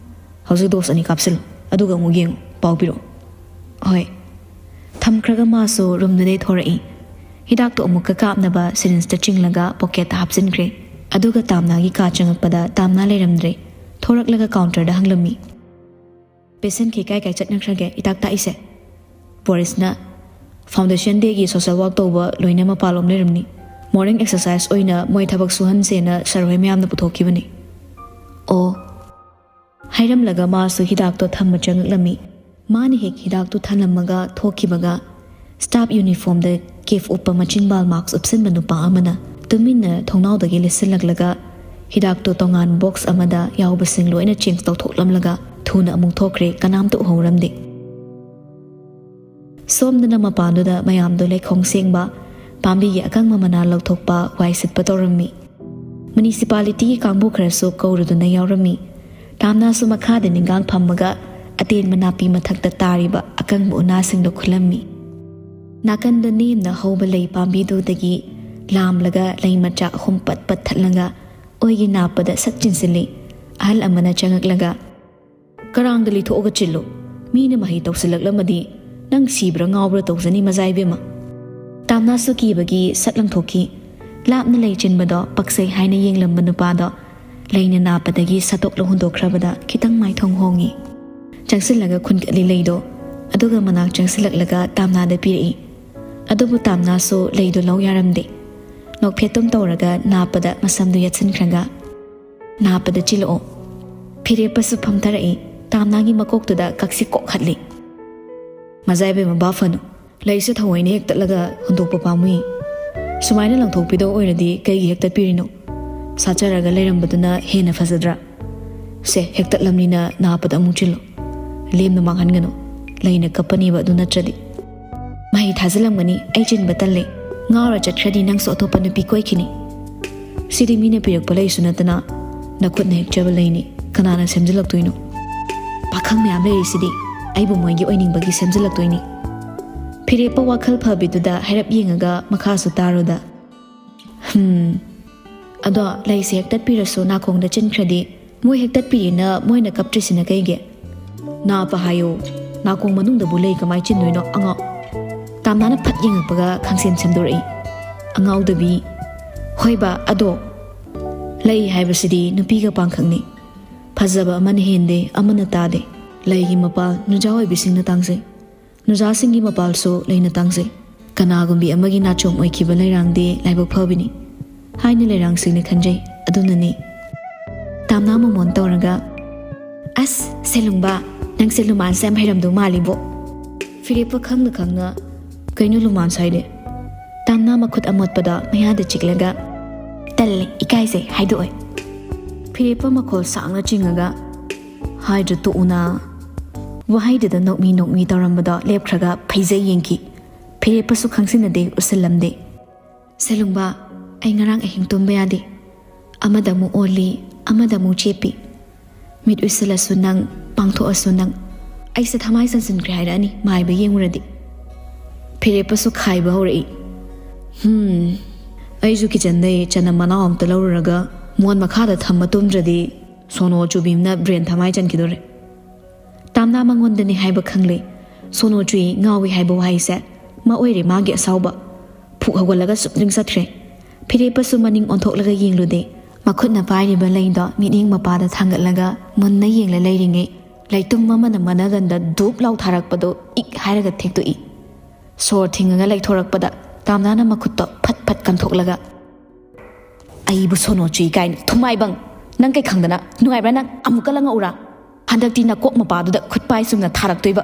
ꯍꯧꯖꯤꯛ ꯗꯣꯁ ꯑꯅꯤ ꯀꯥꯞꯁꯤꯜꯂꯨ, ꯑꯗꯨꯒ ꯑꯃꯨꯛ ꯌꯦꯡꯉꯨ, ꯄꯥꯎ ꯄꯤꯔꯛꯑꯣ꯫" "ꯍꯣꯏ꯫" ꯊꯝꯈ꯭ꯔꯒ ꯃꯥꯁꯨ ꯔꯨꯝꯗꯨꯗꯩ ꯊꯣꯔꯛꯏ꯫ ꯍꯤꯗꯥꯛꯇꯨ ꯑꯃꯨꯛꯀ ꯀꯥꯞꯅꯕ ꯁꯤꯔꯤꯟꯖꯇ ꯆꯤꯡꯂꯒ ꯄꯣꯀꯦꯠꯇ ꯍꯥꯞꯆꯤꯟꯈ꯭ꯔꯦ꯫ ꯑꯗꯨꯒ ꯇꯥꯝꯅꯥꯒꯤ ꯀꯥ ꯆꯪꯉꯛꯄꯗ ꯇꯥꯝꯅꯥ ꯂꯩꯔꯝꯗ꯭ꯔꯦ꯫ ꯊꯣꯔꯛꯂꯒ ꯀꯥꯎꯟꯇꯔꯗ ꯍꯪꯂꯝꯃꯤ꯫ "ꯄꯦꯁꯦꯟꯈꯩ ꯀꯥꯏ ꯀꯥꯏ ꯆꯠꯅꯈ꯭ꯔꯒꯦ ꯍꯤꯗꯥꯛ ꯇꯥꯛꯏꯁꯦ?" ꯕꯣꯔꯤꯁꯅ, "ꯐꯥꯎꯟꯗꯦꯁꯟ ꯗꯦꯒꯤ ꯁꯣꯁꯦꯜ ꯋꯥꯛ ꯇꯧꯕ ꯂꯣꯏꯅ ꯃꯄꯥꯟꯂꯣꯝ ꯂꯩꯔꯝꯅꯤ꯫ ꯃꯣꯔꯅꯤꯡ ꯑꯦꯛꯁꯔꯁꯥꯏꯁ ꯑꯣꯏꯅ ꯃꯣꯏ ꯊꯕꯛ ꯁꯨꯍꯟꯁꯦꯅ ꯁꯥꯔ ꯍꯣꯏ ꯃꯌꯥꯝꯅ ꯄꯨꯊꯣꯛꯈꯤꯕꯅꯤ꯫" "ꯑꯣ꯫" ꯍꯥꯏꯔꯝꯂꯒ ꯃꯥꯁꯨ ꯍꯤꯗꯥꯛꯇꯣ ꯊꯝꯕ ꯆꯪꯉꯛꯂꯝꯃꯤ꯫ ꯃꯥꯅ ꯍꯦꯛ ꯍꯤꯗꯥꯛꯇꯨ ꯊꯝꯂꯝꯃꯒ ꯊꯣꯛꯈꯤꯕꯒ, ꯁ꯭ꯇꯥꯐ ꯌꯨꯅꯤꯐꯣꯔꯝꯗ ꯀꯦꯐ ꯎꯞꯄ ꯃꯆꯤꯟꯕꯥꯜ ꯃꯥꯛꯁ ꯎꯞꯁꯤꯟꯕ ꯅꯨꯄꯥ ꯑꯃꯅ ꯇꯨꯃꯤꯟꯅ ꯊꯣꯡꯅꯥꯎꯗꯒꯤ ꯂꯤꯠꯁꯤꯜꯂꯛꯂꯒ ꯍꯤꯗꯥꯛꯇꯨ ꯇꯣꯉꯥꯟꯕ ꯕꯣꯛꯁ ꯑꯃꯗ ꯌꯥꯎꯕꯁꯤꯡ ꯂꯣꯏꯅ ꯆꯦꯟꯖ ꯇꯧꯊꯣꯛꯂꯝꯂꯒ ꯊꯨꯅ ꯑꯃꯨꯛ ꯊꯣꯛꯈ꯭ꯔꯦ, ꯀꯅꯥꯝꯇ ꯎꯍꯧꯔꯝꯗꯦ꯫ ꯁꯣꯝꯗꯅ ꯃꯄꯥꯟꯗꯨꯗ ꯃꯌꯥꯝꯗꯣ ꯂꯩꯈꯣꯡ ꯁꯦꯡꯕ, ꯄꯥꯝꯕꯤꯒꯤ ꯑꯀꯪꯕ ꯃꯅꯥ ꯂꯧꯊꯣꯛꯄ, ꯋꯥꯏ ꯁꯤꯠꯄ ꯇꯧꯔꯝꯃꯤ꯫ ꯃꯨꯅꯤꯁꯤꯄꯥꯂꯤꯇꯤꯒꯤ ꯀꯥꯡꯕꯨ ꯈꯔꯁꯨ ꯀꯧꯔꯨꯗꯨꯅ ꯌꯥꯎꯔꯝꯃꯤ꯫ ꯇꯥꯝꯅꯥꯁꯨ ꯃꯈꯥꯗ ꯅꯤꯡꯒꯥꯡ ꯐꯝꯃꯒ ꯑꯇꯦꯟꯕ ꯅꯥꯄꯤ ꯃꯊꯛꯇ ꯇꯥꯔꯤꯕ ꯑꯀꯪꯕ ꯎꯅꯥꯁꯤꯡꯗꯣ ꯈꯨꯜꯂꯝꯃꯤ꯫ ꯅꯥꯀꯟꯗ ꯅꯦꯝꯅ ꯍꯧꯕ ꯂꯩ ꯄꯥꯝꯕꯤꯗꯨꯗꯒꯤ ꯂꯥꯝꯂꯒ ꯂꯩ ꯃꯆꯥ ꯑꯍꯨꯝ ꯄꯠ ꯄꯠ ꯊꯠꯂꯒ ꯑꯣꯏꯒꯤ ꯅꯥꯞꯄꯗ ꯁꯠ ꯆꯤꯟꯁꯤꯜꯂꯤ꯫ ꯑꯍꯜ ꯑꯃꯅ ꯆꯪꯉꯛꯂꯒ, "ꯀꯔꯥꯡꯗ ꯂꯤꯊꯣꯛꯑꯒ ꯆꯤꯜꯂꯨ꯫ ꯃꯤꯅ ꯃꯍꯩ ꯇꯧꯁꯤꯜꯂꯛꯂꯝꯃꯗꯤ ꯅꯪ ꯁꯤꯕ꯭ꯔꯥ ꯉꯥꯎꯕ꯭ꯔꯥ ꯇꯧꯖꯅꯤ, ꯃꯖꯥ ꯏꯕꯦꯝꯃ꯫" ꯇꯥꯝꯅꯥꯁꯨ ꯀꯤꯕꯒꯤ ꯁꯠ ꯂꯪꯊꯣꯛꯈꯤ꯫ ꯂꯥꯞꯅ ꯂꯩ ꯆꯤꯟꯕꯗꯣ ꯄꯛꯆꯩ ꯍꯥꯏꯅ ꯌꯦꯡꯂꯝꯕ ꯅꯨꯄꯥꯗꯣ ꯂꯩꯅ ꯅꯥꯞꯄꯗꯒꯤ ꯁꯠꯇꯣꯛꯂ ꯍꯨꯟꯗꯣꯛꯈ꯭ꯔꯕꯗ ꯈꯤꯇꯪ ꯃꯥꯏꯊꯣꯡ ꯍꯣꯡꯉꯤ꯫ ꯆꯪꯁꯤꯜꯂꯒ ꯈꯨꯟꯒꯠꯂꯤ ꯂꯩꯗꯣ, ꯑꯗꯨꯒ ꯃꯅꯥꯛ ꯆꯪꯁꯤꯜꯂꯛꯂꯒ ꯇꯥꯝꯅꯥꯗ ꯄꯤꯔꯛꯏ꯫ ꯑꯗꯨꯕꯨ ꯇꯥꯝꯅꯥꯁꯨ ꯂꯩꯗꯣ ꯂꯧ ꯌꯥꯔꯝꯗꯦ꯫ ꯅꯣꯛꯐꯦꯠꯇꯨꯝ ꯇꯧꯔꯒ ꯅꯥꯞꯄꯗ ꯃꯁꯝꯗꯨ ꯌꯦꯠꯁꯤꯟꯈ꯭ꯔꯒ, "ꯅꯥꯞꯄꯗ ꯆꯤꯜꯂꯛꯑꯣ꯫" ꯐꯤꯔꯦꯞꯄꯁꯨ ꯐꯝꯊꯔꯛꯏ꯫ ꯇꯥꯝꯅꯥꯒꯤ ꯃꯀꯣꯛꯇꯨꯗ ꯀꯛꯁꯤ ꯀꯣꯛꯍꯠꯂꯤ꯫ "ꯃꯖꯥ ꯏꯕꯦꯝꯃ, ꯚꯥꯞ ꯐꯅꯨ꯫ ꯂꯩꯁꯦ ꯊꯑꯣꯏꯅ ꯍꯦꯛꯇꯠꯂꯒ ꯍꯨꯟꯗꯣꯛꯄ ꯄꯥꯝꯃꯨꯏ꯫ ꯁꯨꯃꯥꯏꯅ ꯂꯪꯊꯣꯛꯄꯤꯗꯧ ꯑꯣꯏꯔꯗꯤ ꯀꯩꯒꯤ ꯍꯦꯛꯇꯠꯄꯤꯔꯤꯅꯣ? ꯁꯥꯠꯆꯔꯒ ꯂꯩꯔꯝꯕꯗꯨꯅ ꯍꯦꯟꯅ ꯐꯖꯗ꯭ꯔꯥ? ꯁꯦ, ꯍꯦꯛꯇꯠꯂꯝꯅꯤꯅ ꯅꯥꯞꯄꯗ ꯑꯃꯨꯛ ꯆꯤꯜꯂꯨ꯫ ꯂꯦꯝꯅ ꯃꯥꯡꯍꯟꯒꯅꯨ꯫ ꯂꯩꯅ ꯀꯞꯄꯅꯦꯕ ꯑꯗꯨ ꯅꯠꯇ꯭ꯔꯗꯤ꯫" "ꯃꯍꯩ ꯊꯥꯖꯤꯜꯂꯝꯒꯅꯤ, ꯑꯩ ꯆꯤꯟꯕ ꯇꯜꯂꯦ꯫ ꯉꯥꯎꯔ ꯆꯠꯈ꯭ꯔꯗꯤ ꯅꯪꯁꯨ ꯑꯇꯣꯞꯄ ꯅꯨꯄꯤ ꯀꯣꯏꯈꯤꯅꯤ꯫" "ꯁꯤꯗꯤ ꯃꯤꯅ ꯄꯤꯔꯛꯄ ꯂꯩꯁꯨ ꯅꯠꯇꯅ ꯅꯈꯨꯠꯅ ꯍꯦꯛꯆꯕ ꯂꯩꯅꯤ, ꯀꯅꯥꯅ ꯁꯦꯝꯖꯤꯜꯂꯛꯇꯣꯏꯅꯣ? ꯄꯥꯈꯪ ꯃꯌꯥꯝ ꯂꯩꯔꯤꯁꯤꯗꯤ, ꯑꯩꯕꯨ ꯃꯣꯏꯒꯤ ꯑꯣꯏꯅꯤꯡꯕꯒꯤ ꯁꯦꯝꯖꯤꯜꯂꯛꯇꯣꯏꯅꯤ꯫" ꯐꯤꯔꯦꯞꯄ ꯋꯥꯈꯜ ꯐꯕꯤꯗꯨꯗ ꯍꯥꯏꯔꯞ ꯌꯦꯡꯉꯒ ꯃꯈꯥꯁꯨ ꯇꯥꯔꯨꯗ, "ꯍꯝ, ꯑꯗꯣ ꯂꯩꯁꯦ ꯍꯦꯛꯇꯠꯄꯤꯔꯁꯨ ꯅꯥꯀꯣꯡꯗ ꯆꯤꯟꯈ꯭ꯔꯗꯤ ꯃꯣꯏ ꯍꯦꯛꯇꯠꯄꯤꯔꯦꯅ ꯃꯣꯏꯅ ꯀꯞꯇ꯭ꯔꯤꯁꯤꯅ ꯀꯩꯒꯤ? ꯅꯥꯞꯄ ꯍꯥꯏꯌꯣ꯫ ꯅꯥꯀꯣꯡ ꯃꯅꯨꯡꯗꯕꯨ ꯂꯩ ꯀꯃꯥꯏ ꯆꯤꯟꯗꯣꯏꯅꯣ, ꯑꯉꯥꯎ?" ꯇꯥꯝꯅꯥꯅ ꯐꯠ ꯌꯦꯡꯉꯛꯄꯒ ꯈꯪꯁꯦꯝ ꯁꯦꯝꯗꯣꯔꯛꯏ꯫ "ꯑꯉꯥꯎꯗꯕꯤ, ꯍꯣꯏꯕ, ꯑꯗꯣ ꯂꯩ ꯍꯥꯏꯕꯁꯤꯗꯤ ꯅꯨꯄꯤꯒ ꯄꯥꯡꯈꯛꯅꯤ꯫ ꯐꯖꯕ ꯑꯃꯅ ꯍꯦꯟꯗꯦ, ꯑꯃꯅ ꯇꯥꯗꯦ꯫ ꯂꯩꯒꯤ ꯃꯄꯥꯜ ꯅꯨꯖꯥ ꯑꯣꯏꯕꯤꯁꯤꯡꯅ ꯇꯥꯡꯖꯩ꯫ ꯅꯨꯖꯥꯁꯤꯡꯒꯤ ꯃꯄꯥꯜꯁꯨ ꯂꯩꯅ ꯇꯥꯡꯖꯩ꯫ ꯀꯅꯥꯒꯨꯝꯕꯤ ꯑꯃꯒꯤ ꯅꯥꯆꯣꯝ ꯑꯣꯏꯈꯤꯕ ꯂꯩꯔꯥꯡꯗꯤ ꯂꯥꯏꯕꯛ ꯐꯕꯤꯅꯤ ꯍꯥꯏꯅ ꯂꯩꯔꯥꯡꯁꯤꯡꯅ ꯈꯟꯖꯩ꯫ ꯑꯗꯨꯅꯅꯤ꯫" ꯇꯥꯝꯅꯥ ꯃꯣꯃꯣꯟ ꯇꯧꯔꯒ, "ꯑꯁ, ꯁꯦꯂꯨꯡꯕ, ꯅꯪꯁꯦ ꯂꯨꯃꯥꯟꯁꯦ ꯌꯥꯝ ꯍꯩꯔꯝꯗꯧ ꯃꯥꯜꯂꯤꯕꯣ꯫" ꯐꯤꯔꯦꯞꯄ ꯈꯪꯅ ꯈꯪꯅ, "ꯀꯩꯅꯣ ꯂꯨꯃꯥꯟꯁ ꯍꯥꯏꯗꯤ?" ꯇꯥꯝꯅꯥ ꯃꯈꯨꯠ ꯑꯃꯣꯠꯄꯗꯣ ꯃꯌꯥꯗ ꯆꯤꯛꯂꯒ, "ꯇꯜꯂꯦ, ꯏꯀꯥꯏꯖꯩ, ꯍꯥꯏꯗꯣꯛꯑꯣꯏ꯫" ꯐꯤꯔꯦꯞꯄ ꯃꯈꯣꯜ ꯁꯥꯡꯅ ꯆꯤꯡꯉꯒ, "ꯍꯥꯏꯗ꯭ꯔ ꯇꯣꯛꯎꯅ꯫" ꯋꯥꯍꯩꯗꯨꯗ ꯅꯣꯛꯃꯤ ꯅꯣꯛꯃꯤ ꯇꯧꯔꯝꯕꯗꯣ ꯂꯦꯞꯈ꯭ꯔꯒ ꯐꯩꯖꯩ ꯌꯦꯡꯈꯤ꯫ ꯐꯤꯔꯦꯞꯄꯁꯨ ꯈꯪꯁꯤꯟꯅꯗꯦ, ꯎꯁꯤꯜꯂꯝꯗꯦ꯫ "ꯁꯦꯂꯨꯡꯕ, ꯑꯩ ꯉꯔꯥꯡ ꯑꯍꯤꯡ ꯇꯨꯝꯕ ꯌꯥꯗꯦ꯫ ꯑꯃꯗ ꯑꯃꯨꯛ ꯑꯣꯜꯂꯤ, ꯑꯃꯗ ꯑꯃꯨꯛ ꯆꯦꯞꯄꯤ꯫ ꯃꯤꯠ ꯎꯏꯁꯤꯜꯂꯁꯨ ꯅꯪ, ꯄꯥꯡꯊꯣꯛꯑꯁꯨ ꯅꯪ, ꯑꯩꯁꯦ ꯊꯃꯥꯏ ꯆꯟꯁꯤꯟꯈ꯭ꯔꯦ ꯍꯥꯏꯔꯛꯑꯅꯤ, ꯃꯥꯏꯕ ꯌꯦꯡꯉꯨꯔꯗꯤ꯫ ꯐꯤꯔꯦꯞꯄꯁꯨ ꯈꯥꯏꯕ ꯍꯧꯔꯛꯏ꯫ ꯍꯝ, ꯑꯩꯁꯨ ꯀꯤꯠꯆꯟꯗꯩ ꯆꯅꯝ ꯃꯅꯥꯎ ꯑꯝꯇ ꯂꯧꯔꯨꯔꯒ ꯃꯣꯟ ꯃꯈꯥꯗ ꯊꯝꯃ ꯇꯨꯝꯗ꯭ꯔꯗꯤ ꯁꯣꯅꯣ ꯆꯨꯕꯤꯝꯅ ꯕ꯭ꯔꯦꯟ ꯊꯃꯥꯏ ꯆꯟꯈꯤꯗꯣꯔꯦ꯫ ꯇꯥꯝꯅꯥ ꯃꯉꯣꯟꯗꯅꯤ ꯍꯥꯏꯕ ꯈꯪꯂꯦ꯫ ꯁꯣꯅꯣ ꯆꯨꯏ ꯉꯥꯎꯏ ꯍꯥꯏꯕ ꯋꯥꯍꯩꯁꯦ ꯃꯥ ꯑꯣꯏꯔꯦ ꯃꯥꯒꯤ ꯑꯁꯥꯎꯕ꯫ ꯐꯨꯛ ꯍꯧꯒꯠꯂꯒ ꯆꯨꯞꯗ꯭ꯔꯤꯡ ꯆꯠꯈ꯭ꯔꯦ꯫ ꯐꯤꯔꯦꯞꯄꯁꯨ ꯃꯅꯤꯡ ꯑꯣꯟꯊꯣꯛꯂꯒ ꯌꯦꯡꯂꯨꯗꯦ꯫ ꯃꯈꯨꯠꯅ ꯄꯥꯏꯔꯤꯕ ꯂꯩꯗꯣ ꯃꯤꯠꯌꯦꯡ ꯃꯄꯥꯗ ꯊꯥꯡꯒꯠꯂꯒ ꯃꯨꯟꯅ ꯌꯦꯡꯂ ꯂꯩꯔꯤꯉꯩ, ꯂꯩꯇꯨꯝ ꯑꯃꯅ ꯃꯅꯒꯟꯗ ꯗꯨꯞ ꯂꯥꯎ ꯊꯥꯔꯛꯄꯗꯣ ꯏꯛ ꯍꯥꯏꯔꯒ ꯊꯦꯛꯇꯣꯛꯏ꯫ ꯁꯣꯔ ꯊꯤꯡꯉꯒ ꯂꯩꯊꯣꯔꯛꯄꯗ ꯇꯥꯝꯅꯥꯅ ꯃꯈꯨꯠꯇꯣ ꯐꯠ ꯐꯠ ꯀꯟꯊꯣꯛꯂꯒ, "ꯑꯩꯕꯨ ꯁꯣꯅꯣ ꯆꯨꯏ ꯀꯥꯏꯅ, ꯊꯨꯃꯥꯏꯕꯪ! ꯅꯪ ꯀꯩ ꯈꯪꯗꯅ? ꯅꯨꯡꯉꯥꯏꯕ꯭ꯔꯥ ꯅꯪ? ꯑꯃꯨꯛꯀ ꯂꯪꯉꯛꯎꯔꯥ? ꯍꯟꯗꯛꯇꯤ ꯅꯀꯣꯛ ꯃꯄꯥꯗꯨꯗ ꯈꯨꯠ ꯄꯥꯏ ꯆꯨꯝꯅ ꯊꯥꯔꯛꯇꯣꯏꯕ!"